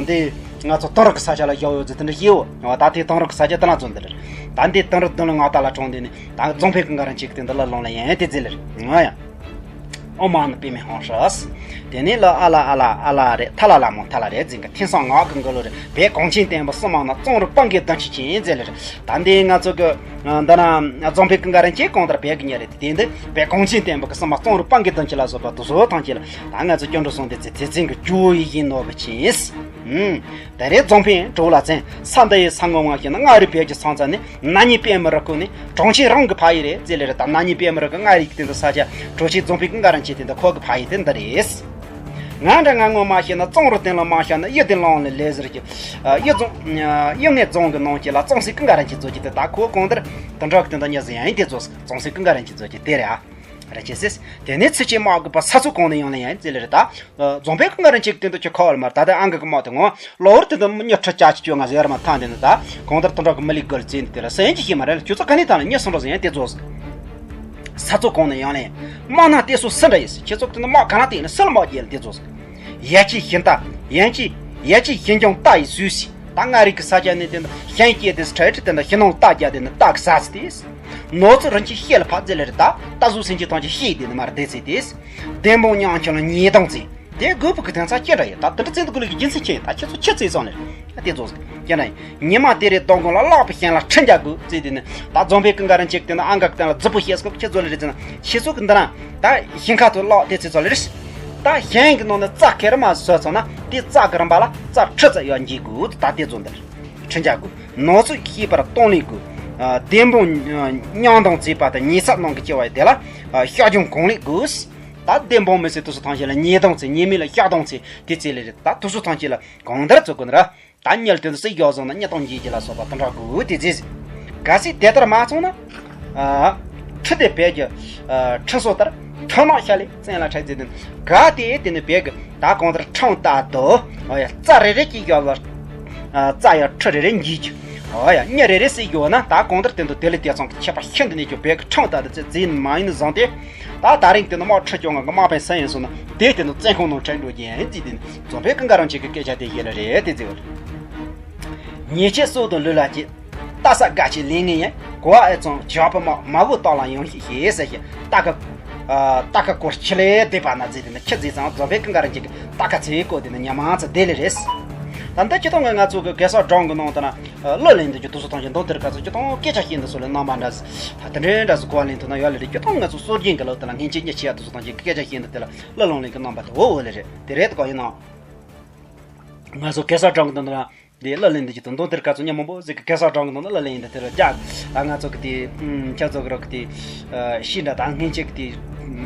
འདི་ང་ཚོ་དེང་རབས་ཀྱི་ས་ཆ་ལ་བཞག་ཡོད་ཟེར་དེ་འདྲ་བཤད་འོ། ད་དེ་དེང་རབས་ཀྱི་ས་ཆ་དེ་ལ་ཚོ་འདི་རེད། ད་འདི་དེང་རབས་བདུན་ལ་ང་ཏ་ལ་གྲོངས་དེ་ནས་ད་རྫོང་དཔོན་ཀུན་དགའ་རིན་ཆེན་གྱི་དེ་འདི་ལ་ལོང་ལ་ཡན་དེ་ཟེར་ལེ་རེད། ང་ཡ། ཨོཾ་མ་ཎི་པདྨེ་ཧཱུྃ་ཧྲཱིཿ། དེ་ནས་ལ་ཨ་ལ་ཨ་ལ་ཨ་ལ་རེད། ཐ་ལ་ལ་མོ་ཐ་ལ་རེད་ཟེར་གི་དེང་སང་ངག་གི་འགུལ་ལོ་རེད། བོད་གངས་ཅན་བསྟན་པ་སྲིད་དམག་ནང་གཙང་རུ་དཔའ་འགས་གདུང་ཤུགས་ཅན་ཟེར་ལེ་རེད། ད་འདི་ང་ཚོ་གི་འདི་ན་རྫོང་དཔོན་ཀུན་དགའ་རིན་ཆེན་གང་ལྟར་བོད་ཀྱི་གཉའ་རེད་དེ། དེ་འདི་བོད་གངས་ཅན་བསྟན་པ་གི་སྲིད་དམག་གཙང་རུ་དཔའ་འགས་གདུང་ཤུགས་ལ་སོགས་པ་དུ་སོ་ཐང་ཆེ་ལ་ད་ང་ཚོ་སྐྱབས་འགྲོ་སོང་དེ་ཚེ་ཚེ་ཚེ་གི་ཇོ་ཡི་ཡིན་ནོ་གི་ཆེས། ཨུམ། ད་རེས་རྫོང་དཔོན་གྲོགས་ལ་བཙན་ས་འདི་ཡི་ས་ངོ་མ་ཤེས་ན་མངའ་རིས་བོད་ཀྱི་ས་མཚམས་ནི་ན་ནིང་པདྨ་རི་ཁུག་ནི་གྲོང་ཆེན་རང་གི་ཕ་ཡུལ་རེད་ཟེར་ལེ་རེད། ད་ན་ནིང་པདྨ་རི་ཁུག་མངའ་རིས་ཀྱི་དེ་འདི་ས་ཆ་གྲོང་ཆེན་རྫོང་དཔོན་ཀུན་དགའ་རིན་ཆེན་དེ་འདི་ཁོ་གི་ཕ་ཡུལ་དེ་འདི་རེད། ང་འདྲ་ང་ངོ་མ་ཤེས་ན་གཙང་རུ་དེང་ལ་མ་ཤར་ན་གཡུ་དེ་ལང་ལ་ལས་ཟེར་གྱི། གཡུ་རྫོང་གཡུ་ངའི་རྫོང་གི་ནང་གྱི་ལ་གཙང་སྲས་ཀུན་དགའ་རིན་ཆེན་ཚོ་གྱི་དེ་ད་ཁོ་གང་ལྟར་དེ་འདྲ་གི་དེ་འདི་ཉ་ཟེར་ཡང་ཡིན་དེ་ཚོ་གཙང་སྲས་ཀུན་དགའ་རིན་ཆེན་ཚོ་གྱི་དེ་རེད་ཨ། རེ་ཆེ་སྲིད། དེ་ནས་ཚུལ་ཆེན་དམག་དགོས་པ་ས་ཚུགས་གང་ནས་ཡོང་ལེ་ཡང་ཟེར་ལེ་རེད་ད། རྫོང་དཔོན་ཀུན་དགའ་རིན་ཆེན་གྱི་དོན་དུ་ཁྱོད་ཁ་བ་ལ་མར་ད་ལྟ་ཨང་གི་དམག་དེ་ངོ་ལོ་བར་དེ་དུ་མྱི་ཁྲི་བརྒྱད་ཅུ་ང་ཟེར་མ་ཐང་དེ་ནི་ད་གང་ལྟར་དུ་འགྲོ་གི་མི་ལི་དགོལ་ཙེ་ནི་དེ་ལ་སེམས་ཀྱི་ཤེས་མ་རེད་ལ་ཁྱོད་ཚོ་ག་ནས་ཐང་ལ་མྱི་སུ་འགྲོ་ཟེར་ཡང་དེ་ཚོ། ས་ཚུགས་གང་ནས་ཡོང་ལེ། དམག་ནང་དེ་སུ་སུ་འདྲ་ཡིན་ཟེར་ཁྱེད་ཚོ་དེ་ནི་དམག་ག་ན་དེ་ནི་སུ་ལ་དམག་རྒྱལ་དེ་ཚོ། ཡ་ཅི་ཤིན་ཏ། ཡན་ཅི། ཡ་ཅི་ཤིན་ཀྱང་ཏ་ཡི་སུས་སི། ད་མངའ་རིས་ཀྱི་ས་ཆ་ནས་དེ་འདྲ་ཤན་སྐྱེས་དེ་ཁྲལ་ཁྲི་དེ་འདྲ་ཤི་ནང་རྟ་རྒྱ་དེ་ནི་རྟ་གི་ས་ཚི་དེས། ནོར་ཚུ་རིན་ཆེན་ཤེལ་ལ་ཕབ་ཙེ་ལེ་རེད་ད། རྟ་ཟོ་སེན་གྱི་ཐང་ཆེན་ཤེས་དེ་ནི་མར་བསྡད་ཚེ་དེས། བདེན་དཔང་ཉང་ཁྱོད་ལ་ཉེས་དང་ཚེ། དེ་དགོས་པ་གི་དོན་ཚ་ཁྱེད་འདྲ་ཡོད་ད་དེ་འདྲ་བཙན་དུ་དགོས་ལེ་གི་རྒྱུ་མཚན་ཁྱེད་ཡོད་ད་ཁྱེད་ཚོ་ཁྱེད་ཚོས་སོང་ལེ། དེ་ཚོ་ཁྱེད་འདྲ་ཡིན། ཉི་མ་དེ་རེད་དོ་དགོང་ལ་ལག་པ་ཤན་ལ་ཁྲི་འཇག་དགོས་ཙེ་དེ་ནི་ད་རྫོང་དཔོན་ཀུན་དགའ་རིན་ཆེན་དེ་ནི་ཨང་ག་གི་སྟེང་ལ་རྫི་པོ་ཤེས་སྐབས་ཁྱེད་ཚོ་ལེ་རེད་ཙེ་ན་ཁྱེད་ཚོ་གི་འདི་ན་ད་ཤིང་ཁ་ཐུག་ལག་དེ་ཚེ་ཚོ་ལེ་རེད། ད་གཞན་གྱི་ནང་ནས་རྩྭ་ཁེར་མ་བཟོས་ཚོ་ན་དེ་རྩྭ་གི་རིམ་པ་ལ་རྩྭ་ཁྲི་ཙམ་ཡོད་འགྱིག་དགོས་ད་དེ་ཚོ་འདིར་ཁྲི་འཇག་དགོས། ནོར་ཚུལ་ཤེས་པར་གཏོང་ལེན་དགོས། བདེན་དཔང་མྱང་དང་བརྩིས་པ་དང་ཉེས་ཚབས་གནང་གི་སྐྱེ་བ་ཡི་དེ་ལ་བཤགས་སྦྱོང་གང་ལེགས་དགོས། ད་བདེན་དཔང་མི་སྲིད་དུ་སུ་ཐང་ཆེ་ལ་ཉེས་དང་ཚེ་ཉེས་མེད་ལ་བཤགས་དང་ཚེ་དེ་ཚེ་ལས་རེད་ད་དུ་སུ་ཐང་ཆེ་ལ་གང་ལྟར་བཙུགས་དགོས་ནི་ར། ད་གཉེར་དོན་སྲིད་གཡོག་བཟང་ན་གཉེར་སྟངས་འགྱེད་ཀྱི་ལ་སོགས་པ་དང་འདྲ་དགོས་དེ་རྗེས། གལ་སྲིད་དེ་ལྟར་མ་སོང་ན། ཁྲི་དེ་བས་ཀྱི་ཁྲི་སོ་ལྟར་ཁྲི་ནག་ཤ་ལས་བཙན་ལ་ཁྲལ་རྩེ་དེ་ནི་ག་དེ་དེ་ནི་བས་ཀྱི་ད་གང་ལྟར་ཁྲང་ལྟ་དོ། ཨོ་ཡ་རྩ་རེ་རེ་གྱི་གཡོག་ལ། རྩ་ཡ་ཁྲི་རེ་རེ་འགྱེད་ཀྱི། ཨོ་ཡ་གཉེར་རེ་རེ་སྲིད་གཡོག་ན་ད་གང་ལྟར་དེ་འདུག་དེ་ལས་དེ་ཚང་གི་ཁྱད་པར་ཤིན་ཏུ་ནས་ཀྱི་བས་ཀྱི་ཁྲང་ལྟ་དེ་ཚེ་རྫིན་མ་ཡིན་ནི་བཟང་སྟེ། ད་ད་རིང་དེ་ནི་དམག་ཁྲི་སྐྱོང་ང་གི་དམག་དཔོན་སུ་ཡིན་སོང་ན་དེ་དེ་ནི་བཙན་ཁང་ནང་ཁྲལ་འགྲོ་རྒྱུ་ཡིན་ཟེར་དེ་ནི་རྫོང་དཔོན་ཀུན་དགའ་རིན་ཆེན་གྱི་སྐད་ཆ་དེ་བཤད་ལ་རེད་དེ་ཟེར་བ་རེད། ཉེས་ཆད་སྲོག་དང་ལུས་ལ་སྐྱེས། ལྟ་ས་དགའ་ཆེ་ལེན་ངེས་ཡིན། གོ་བ་ཨེ་ཙང་བྱ་བ་མ་མ་བུ་བཏང་ལ་ཡོང་ཤིག་ཞེས་ཟེར་ཞིང་ལྟ་ཀ་ལྟ་ཀ་སྐོར་ཆི་ལས་བསྡད་པ་ན་ཟེར་དེ་ནི་ཁྱི་ཟེར་ཙང་རྫོང་དཔོན་ཀུན་དགའ་རིན་ཆེན་གྱི་ལྟ་ཀ་ཚེ་བཀོད་དེ་ནི་ཉམས་ཚེ་བདེ་ལེ་རེད། ད་འདི་ཁྱི་དང་ང་ང་ཚོ་གི་གེ་སར་སྦྲང་གི་ནང་དུ་ན་གླུ་ལེན་དུ་རྒྱུ་དུ་སུ་ཐང་ཞིང་དོན་དེར་ག་ཚོད་ཁྱི་དང་སྐད་ཆ་བཤད་འདི་སུ་ལ་རྣམ་པ་འདྲ་ཟེར་ད་དེ་འདྲའི་འདྲ་ཟེར་གོ་བ་ལེན་ཐུབ་ན་ཡོད་ལེ་རེད། ཁྱི་དང་ང་ཚོ་སྲོལ་རྒྱུན་གི་ལོ་དེ་ལ་སྔན་ཆད་ཉི་ཆེ་ཡ་དུ་སུ་ཐང་ཞིང་གི་སྐད་ཆ་བཤད་འདི་དེ་ལ་གླུ་ལོང་ལེན་གི་རྣམ་པ་དེ་འོ་འོ་ལེ་རེད། དེ་རེད་དགོས་ཡིན་ནོ། ང་ཚོ་གེ་སར་སྦྲང་གི་དོན་དུ་ན། དེ་གླུ་ལེན་འདི་ཅིག་ཏུ་འདོན་དེར་ག་ཚོད་སྙན་མོ་པོ་ཟིག་གི་གེ་སར་སྒྲུང་གི་ནང་ན་གླུ་ལེན་ཡིན་ད་དེར་རྒྱ་ད་ང་ཚོ་གི་དེ་ཁྱེད་ཚོ་གི་རོགས་གི་དེ་ཤི་འདྲ་ད་སྔན་ཆད་གི་དེ་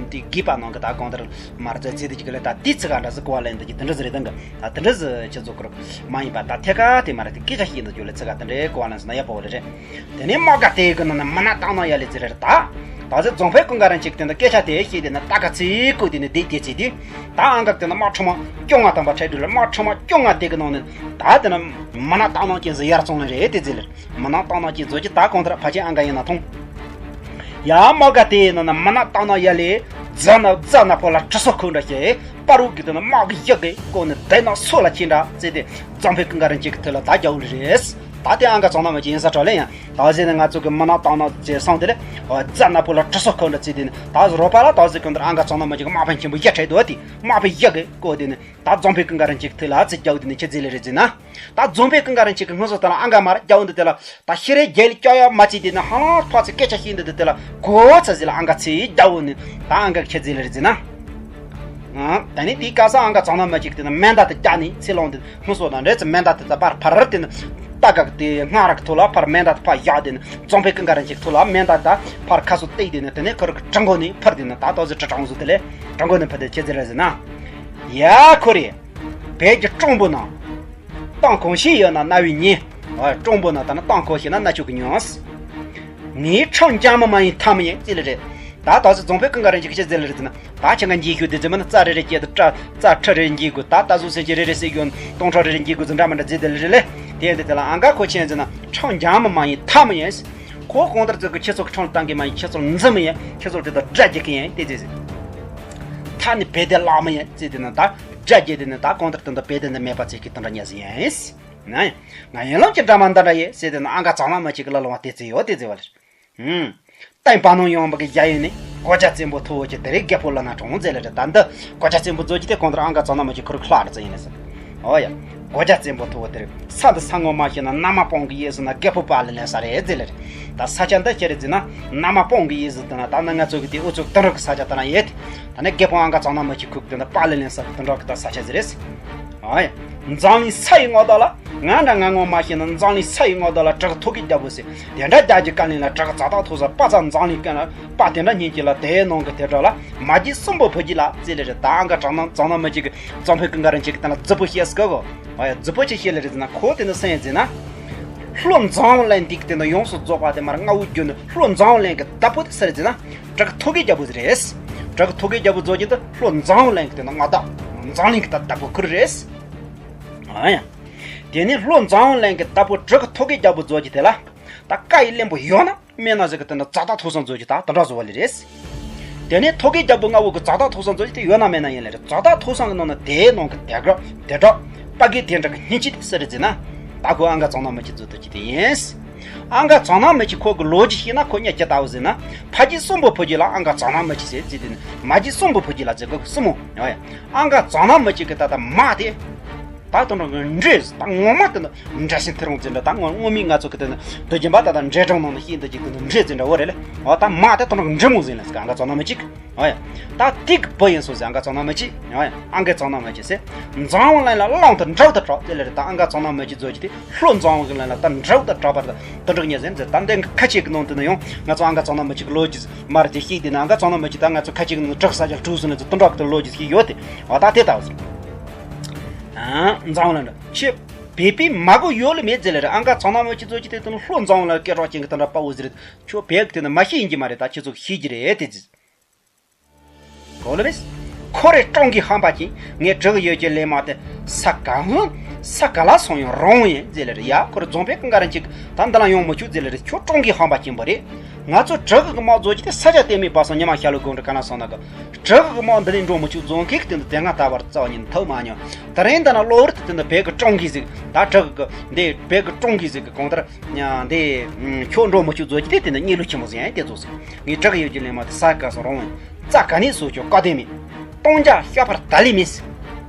དེ་དགོས་པ་ནང་གི་ད་གང་ལྟར་མར་ཚོད་ཚེ་དེ་ཅིག་གི་ལས་ད་དེ་ཚིག་ག་འདྲ་ཟིག་གོ་བ་ལེན་འདི་ཅིག་དེ་འདྲ་ཟིག་རེད་དང་གི་ད་དེ་འདྲ་ཟིག་ཁྱེད་ཚོ་གི་རོགས་མ་ཡིན་པ་ད་ཐད་ཀ་དེ་མ་རེད། དེ་སྐད་ཆ་ཤེས་འདི་ཅོ་ལས་ཚིག་ག་དེ་འདྲའི་གོ་བ་ལེན་ཟིན་ན་ཡག་པོ་རེད་རེད། དེ་ནས་དམག་སྒར་དེ་གི་ནང་ན་མི་ནག་སྟག་ནག་ཡ་ལེ་ཟེར་རེད་ད། ད་ཚེ་རྫོང་དཔོན་ཀུན་དགའ་རང་ཅིག་དེ་འདྲ་སྐད་ཆ་དེ་བཤད་དེ་ནི་ད་ག་ཚིག་གོ་དེ་ནི་བསྡད་དེ་ཚེ་དེ། ད་ཨང་ག་དེ་ན་དམག་ཁྲོམ་བཅོ་ལྔ་དང་པ་ཁྲལ་སྒྲུབ་ལ་དམག་ཁྲོམ་བཅོ་ལྔ་དེ་གི་ནང་ནས་ད་དེ་ན་མི་ནག་སྟག་ནག་ཅན་ཟེར་ཡར་བཙོང་ལེ་རེད་དེ་ཟེར་ལེ། མི་ནག་སྟག་ནག་ཅན་ཟོ་ཅི་ད་གང་ལྟར་ཕལ་ཆེར་ཨང་ག་ཡིན་ན་མཐོང་། ཡ་དམག་སྒར་དེ་ནང་ན་མི་ནག་སྟག་ནག་ཡ་ལེ་རྫ་ན་རྫ་ནག་པོ་ལ་གྲི་སོ་ཁོལ་འདྲ་བྱས་པ་རུ་གི་དེ་ན་དམག་གི་ཡག་གི་བཀོག་ནས་དེ་ན་སོ་ལ་ཁྱེད་འདྲ་ཟེར་ཏེ་རྫོང་དཔོན་ཀུན་དགའ་རང་ཅིག་གི་ཐོད་ལ་ད་རྒྱག་འོ་ལེ་རེད། ད་དེ་ཨང་ག་ཚང་ན་མ་ཅི་ཡིན་ས་གྲོ་ལེ་ཡང་ད་ཟེར་ནས་ང་ཚོ་གི་མི་ནག་སྟག་ནག་ཅེས་སོང་དེ་ལས་རྫ་ནག་པོ་ལ་གྲི་སོ་ཁོལ་འདྲ་ཚེ་དེ་ནི་ད་རོ་པ་ལ་ད་ཟེར་གོ་འདིར་ཨང་ག་ཚང་ན་མ་ཅི་གི་དམག་དཔོན་ཆེན་པོ་ཡ་ཁྲལ་དོ་དེ་དམག་དཔོན་ཡག་གི་བཀོག་དེ་ནི་ད་རྫོང་དཔོན་ཀུན་དགའ་རང་ཅིག་གི་ཐོད་ལ་ཚེ་རྒྱག་དེ་ནི་ཁྱེད་ཟེར་ལེ་རེད་ཟེར་ན། ད་རྫོང་དཔོན་ཀུན་དགའ་རང་ཅིག་གི་སྔོན་སོ་ད་ལ་ཨང་ག་མར་རྒྱག་འོ་འདི་དེ་ལ་ད་ཤི་རེ་རྒྱལ་ལ་སྐྱོ་ཡ་མ་ཅི་དེ་ནི་ཧ་ལང་ཕག་ཚེ་སྐད་ཆ་ཤེས་འདི་དེ་དེ་ལ་གོ་ཚ་ཟེར་ལ་ཨང་ག་ཚེ་རྒྱག་འོ་ནི་ད་ཨང་ག་ཁྱེད་ཟེར་ལེ་རེད་ཟེར་ན། ཨ། ད་ནི་དེའི་སྐབས་སུ་ཨང་ག་ཚང་ན་མ་ཅིག་དེ་ནི་མེ་མདའ་དེ་བཀྱགས་ནས་ཚེ་ལོང་དེ་ཧུ་སོ་དང་འདྲེ་ཚེ་མེ་མདའ་དེ་ད་པར་ཕར་དེ་ནི་རྟ་གག་དེ་སྔ་རག་ཐོག་ལ་ཕར་མེ་མདའ་དེ་ཕར་བཞག་དེ་ནི་རྫོང་དཔོན་ཀུན་དགའ་རང་ཅིག་ཐོག་ལ་མེ་མདའ་དེ་ཕར་ཁ་སོ་བཏེགས་དེ་ནི་དེ་ནས་ཁོ་ར་གི་གྲི་མགོ་ནས་ཕར་དེ་ནི་ད་ཏོག་ཙི་གྲི་གྲང་སོ་དེ་ལས་གྲི་མགོ་ནས་ཕར་དེ་ཁྱེད་ཟེར་ར་ཟེར་ན། ཡ་ཁོ་རེ། བོད་ཀྱི་སྤྲང་པོ་ན། སྟོང་གང་ཤེས་ཡོད་ན་རྣ་བའི་ཉེ། ཨ། སྤྲང་པོ་ན་ད་ནི་སྟོང་གང་ཤེས་ན་རྣ་ཅོག་གི་ཉོན། ངའི་ཁྲང་འཇམ་མི་མ་ཡིན་ཐ་མི་ཡིན་ཅི་ལ་རེད། ད་ད་ཚོད་རྫོང་དཔོན་ཀུན་དགའ་རང་ཅིག་ཁྱེད་ཟེར་ལ་རེད་ཟེར་ན། ད་ཁྱེད་ཀ་འཇིགས་ཤོད་དེ་ཟེར་མ་ན་རྩྭ་རེ་རེ་སྐྱེས་དུ་རྩྭ་རྩྭ་ཁྲི་རེ་འཇིག་དགོས། ད་ད་གཟུགས་སེམས་ཀྱི་རེ་རེ་སྲེག་གོ་སྟོང་ཕྲག་རེ་རེ་འཇིག་དགོས་ཟེར་འདྲ་མི་འདྲ་ཟེར་དེ་ལ་རེད་ལེ། དེ་འདི་དེ་ལ་ཨང་ག་ཁོ་ཆེན་ཟེར་ན་ཁྲང་འཇམ་མི་མ་ཡིན་ཐ་མི་ཡིན། ཁོ་གང་ལྟར་ཚོད་ཀྱི་ཁྱེད་ཚོ་གི་ཁྲང་བཏང་གི་མ་ཡིན། ཁྱེད་ཚོ་འཛིན་མི་ཡིན། ཁྱེད་ཚོ་དེ་དང་དགྲ་རྒྱག་གི་ཡིན་དེ་ཟེར་ཟེར། ཐ་ནི་བེད་དེ་ལག་མི་ཡིན་ཟེར་དེ་ན་ད་དགྲ་རྒྱག་དེ་ནི་ད་གང་ལྟར་དེ་འདྲ་བེད་དེ་འདི་མེད་པ་ཚེ་གི་དེ་འདྲ་ཉལ་ཟེར་ཡིན། ན་ཡིན། ང་ཡིན་ལམ་གྱི་འདྲ་མ་འདི་འདྲ་ཡིན་ཟེར་དེ་ན་ཨང་ག་ཚང་ན་མ་ཅིག་གི་ལ་ལོང་བ་དེ་ཚེ་ཡོད་དེ་ཟེར་བ་ལེ། ཧུམ། བསྟན་པ་ནང་ཡོང་བ་གི་རྒྱ་ཡིན་ནི་གོ་ཆ་བཙན་པོ་ཐོ་བོ་ཆེ་དེ་རེད། རྒད་པོ་ལ་ན་གྲོང་ཟེར་ལ་རེད། ད་འདི་གོ་ཆ་བཙན་པོ་ཛོ་ཅི་དེ་གང་ལྟར་ཨང་ག་ཚང་ན་མ་ཅིག་ཁུར་ཁ་ལག་རེད་ཟེར་ཡིན་ནི་ཟེར། ཨོ་ཡ། གོ་ཆ་བཙན་པོ་ཐོ་བོ་དེ་རེད། ས་འདི་ས་ངོ་མ་ཤེས་ན་མནའ་མ་སྤུན་གི་གཡས་ཟེར་ན་རྒད་པོ་པ་ལ་ལེན་ས་རེད་ཟེར་ལ་རེད། ད་ས་ཆ་འདི་ཁྱེད་རེད་ཟེར་ན་མནའ་མ་སྤུན་གི་གཡས་ཟེར་དེ་ན་ད་ནི་ང་ཚོ་གི་དེ་ཨུ་ཚུགས་དུང་རུ་གི་ས་ཆ་དེ་ན་ཡོད་དེ། ད་ནི་རྒད་པོ་ཨང་ག་ཚང་ན་མ་ཅིག་ཁུག་དེ་ན་པ་ལ་ལེན་ས་དུང་རུ་གི་ད་ས་ཆ་ཟེར་རེད། ཨོ་ཡ། འཛམ་གླིང་ས་ཡི་མངའ་བདག་ལ། ང་འདྲ་ང་ངོ་མ་ཤེས་ན་འཛམ་གླིང་ས་ཡི་མངའ་བདག་ལ་བྲག་ཐོག་གི་རྒྱལ་པོ་ཟེར། དེ་འདྲ་རྒྱ་གི་བཀའ་ལན་ལ་བྲག་རྫ་དག་ཐོག་ས་པ་ཚ་འཛམ་གླིང་ཀུན་ལ་པ་དེ་འདྲ་སྙིང་རྗེ་ལ་དེའི་ནང་གི་དེ་འདྲ་ལ་མ་གྱི་སྲིན་པོ་བུ་གྱི་ལ་ཙི་ལེ་རེད། ད་ཨང་ག་གྲང་ན་གཙང་ན་མ་གཅིག་གི་རྫོང་དཔོན་ཀུན་དགའ་རང་གཅིག་གི་དེ་ན་རྫི་པོ་ཤེས་སི་ག་གོ། ཨ་ཡ་རྫི་པོ་ཆེ་ཤེས་ལེ་རེད་ཟེར་ན་ཁོ་དེ་ནི་སེང་ཟེར་ན། ལྷོ་འཛམ་གླིང་འདི་གི་དེ་ན་ཡོངས་སུ་རྫོགས་པ་དེ་མར་མངའ་འོ་རྒྱུ་ནི་ལྷོ་འཛམ་གླིང་གི་བདག་པོ་དེ་སུ་རེད་ཟེར་ན། བྲག་ཐོག་གི་རྒྱལ་པོ་ཟེར་རེད། བྲག་ཐོག་གི་རྒྱལ་པོ་ཟོ་གྱི་དེ་ལྷོ་འཛམ་གླིང་གི་དེ་ན་མངའ་བདག་འཛམ་གླིང་གི་ད་བདག་པོ་ཁུར་རེད། ཨ་ཡ། དེ་ནས་ལྷོ་འཛམ་གླིང་གི་བདག་པོ་བྲག་གི་ཐོག་གི་རྒྱལ་པོ་རྫོགས་ཀྱི་དེ་ལ། ད་བཀའ་ཡི་བློན་པོ་ཡོད་ན་མེད་ན་ཟེར་གི་དེ་འདྲ་རྫ་དག་ཐོག་སང་རྫོགས་ཀྱི་ད་དེ་འདྲ་བཟོ་བ་ལེ་རེད། དེ་ནས་ཐོག་གི་རྒྱལ་པོ་མངའ་འོ་གི་རྫ་དག་ཐོག་སང་རྫོགས་ཀྱི་དེ་ཡོད་ན་མེད་ན་ཡིན་ལེ་རེད། རྫ་དག་ཐོག་སང་གི་ནང་ན་དེའི་ནང་གི་དེ་ག་དེ་དྲག་དཔའ་གི་དེ་འདྲ་གི་སྙིང་རྗེ་དེ་སུ་རེད་ཟེར་ན། ད་ཁོ་ཨང་ག་ཚང་ན་མི་གཅིག་རྫོགས་ཐུབ་ཀྱི་དེ་ཡིན། ཨང་ག་ཚང་ན་མི་གཅིག་ཁོ་གི་ལོ་རྒྱུས་ཤེས་ན་ཁོ་ཉག་ཅི་ལྟ་བུ་ཟེར་ན། ཕ་གི་སྲིན་པོ་བུ་གི་ལ་ཨང་ག་ཚང་ན་མི་གཅིག་ཟེར་ཟེར་དེ་ནི་མ་གི་སྲིན་པོ་བུ་གི་ལ་ཟེར་གི་སྲིན་མོ་ཡོད་ཡ། ཨང་ག་ཚང་ན་མི་གཅིག་གི་ད་ལྟ་མ་དེ། ད་དུང་འགྲོ་གི་འདྲེ་ཟེར་ད་ངོ་མ་དེ་ནི་འདྲ་ཞིང་ཐེ་རུང་ཟེར་འདྲ་ད་ངོ་ངོ་མི་ང་ཚོ་གི་དེ་ནི་དུ་རྒྱུན་པ་ད་ད་འདྲེ་སྒྲུང་ནང་ནས་ཤེས་འདི་ཅིག་དེ་ནི་འདྲེ་ཟེར་འདྲ་བོ་རེད་ལེ། འོ་ད་མ་དེ་དུང་འདྲེ་མོ་ཟེར་ལེ་ཟེར་ཨང་ག་ཚང་ན་མི་གཅིག་འོ་ཡ། ད་ཏིག་བུ་ཡིན་སོ་ཟེར་ཨང་ག་ཚང་ན་མི་གཅིག་འོ་ཡ། ཨང་ག་ཚང་ན་མི་གཅིག་ཟེར། འཛམ་བུ་གླིང་ལ་གླང་དང་འདྲ་བ་དང་གྲགས་དེ་ལེ་རེད། ད་ཨང་ག་ཚང་ན་མི་གཅིག་ཟོ་གི་དེ་ལྷོ་འཛམ་བུ་གླིང་ལ་ད་འདྲ་བ་དང་གྲགས་པ་དང་དུ་འགྲོ་ཉེ་ཟེར་ཟེར་ད་འདི་ཁ་ཆེ་གི་ནང་དུ་ནི་ཡང་ང་ཚོ་ཨང་ག་ཚང་ན་མི་གཅིག་ལོ་རྒྱུས་མར་དེ་ཤེས་དེ་ནི་ཨང་ག་ཚང་ན་མི་གཅིག་ད་ང་ཚོ་ཁ་ཆེ་གི་ནང་དུ་གྲགས་ས་ཆ་གྲུ་སོ་ནི་ཚོ་དུ་འགྲོ་གི་དེ་ལོ་རྒྱུས་ཤེས་ཡོད་དེ་འོ་ད་དེ་ལྟ་བུ་ཟེར། ཨ། འཛམ་བུ་གླིང་འདྲ་ཁྱེད། བོད་པའི་མ་གོ་ཡོད་ལ་མེད་ཟེར་ལེ་རེད། ཨང་ག་ཚང་ན་མི་གཅིག་ཚོ་གཅིག་དེ་དུ་ལྷོ་འཛམ་བུ་གླིང་སྐད་གྲགས་ཅན་གྱི་དེ་འདྲ་དཔའ་བོ་ཟེར་རེད། ཁྱོད་བོད་ཀྱི་དེ་ནི་མ་ཤེས་ཡིན་གྱི་མ་རེད། ད་ཁྱེད་ཚོ་ཤེས་ཀྱི་རེད་དེ་ཟེར། གོ་ལ་མེད། ཁོ་རེ་སྤྲང་གི་ཧམ་པ་ཅན་ངའི་བྲག་ཡོད་ཀྱི་ལས་མ་དེ་ས་ག་ཧུ་ས་ག་ལ་སོང་ཡང་རུང་ཡིན་ཟེར་ལེ་རེད། ཡ་ཁོ་རེ་རྫོང་དཔོན་ཀུན་དགའ་རང་གཅིག་ད་འདི་ལ་ཡོང་མི་ཆུག་ཟེར་ལེ་རེད། ཁྱོད་སྤྲང་གི་ཧམ་པ་ཅན་པོ་རེད། ང་ཚོ་བྲག་གི་དམག་རྫོགས་ཀྱི་དེ་ས་ཆ་དེ་མེད་པ་སོང་ཉི་མ་ཤར་ལུགས་དགོང་དྲོ་ག་ན་སོང་ན་གི་བྲག་གི་དམག་འདི་ནས་འགྲོ་མི་ཆུག་རྫོང་ཁིག་དེ་འདི་དེ་སྔ་ད་བར་རྩ་བ་ཉིད་ཐུག་མ་མྱོང་། དེ་རིང་ད་ན་གློ་བུར་དུ་དེ་འདི་བོད་གི་སྤྲང་གི་ཟིག་ད་བྲག་གི་འདི་བོད་གི་སྤྲང་གི་ཟིག་གི་གང་ལྟར་ཡང་འདི་ཁྱོད་འགྲོ་མི་ཆུག་རྫོགས་ཀྱི་དེ་དེ་འདི་གཉིད་ལུག་ཆེན་མོ་ཟིག་ཡང་དེ་རྫོགས་ཟིག་ངའི་བྲག་ཡོད་ཀྱི་ལས་མ་དེ་ས་ག་སོང་རུང་རྩ་ག་ནས་སོ་ཆོག་བཀའ་དེ་མེད། སྟོང་རྒྱ་ཤ་ཕར་ད་ལི་མེད།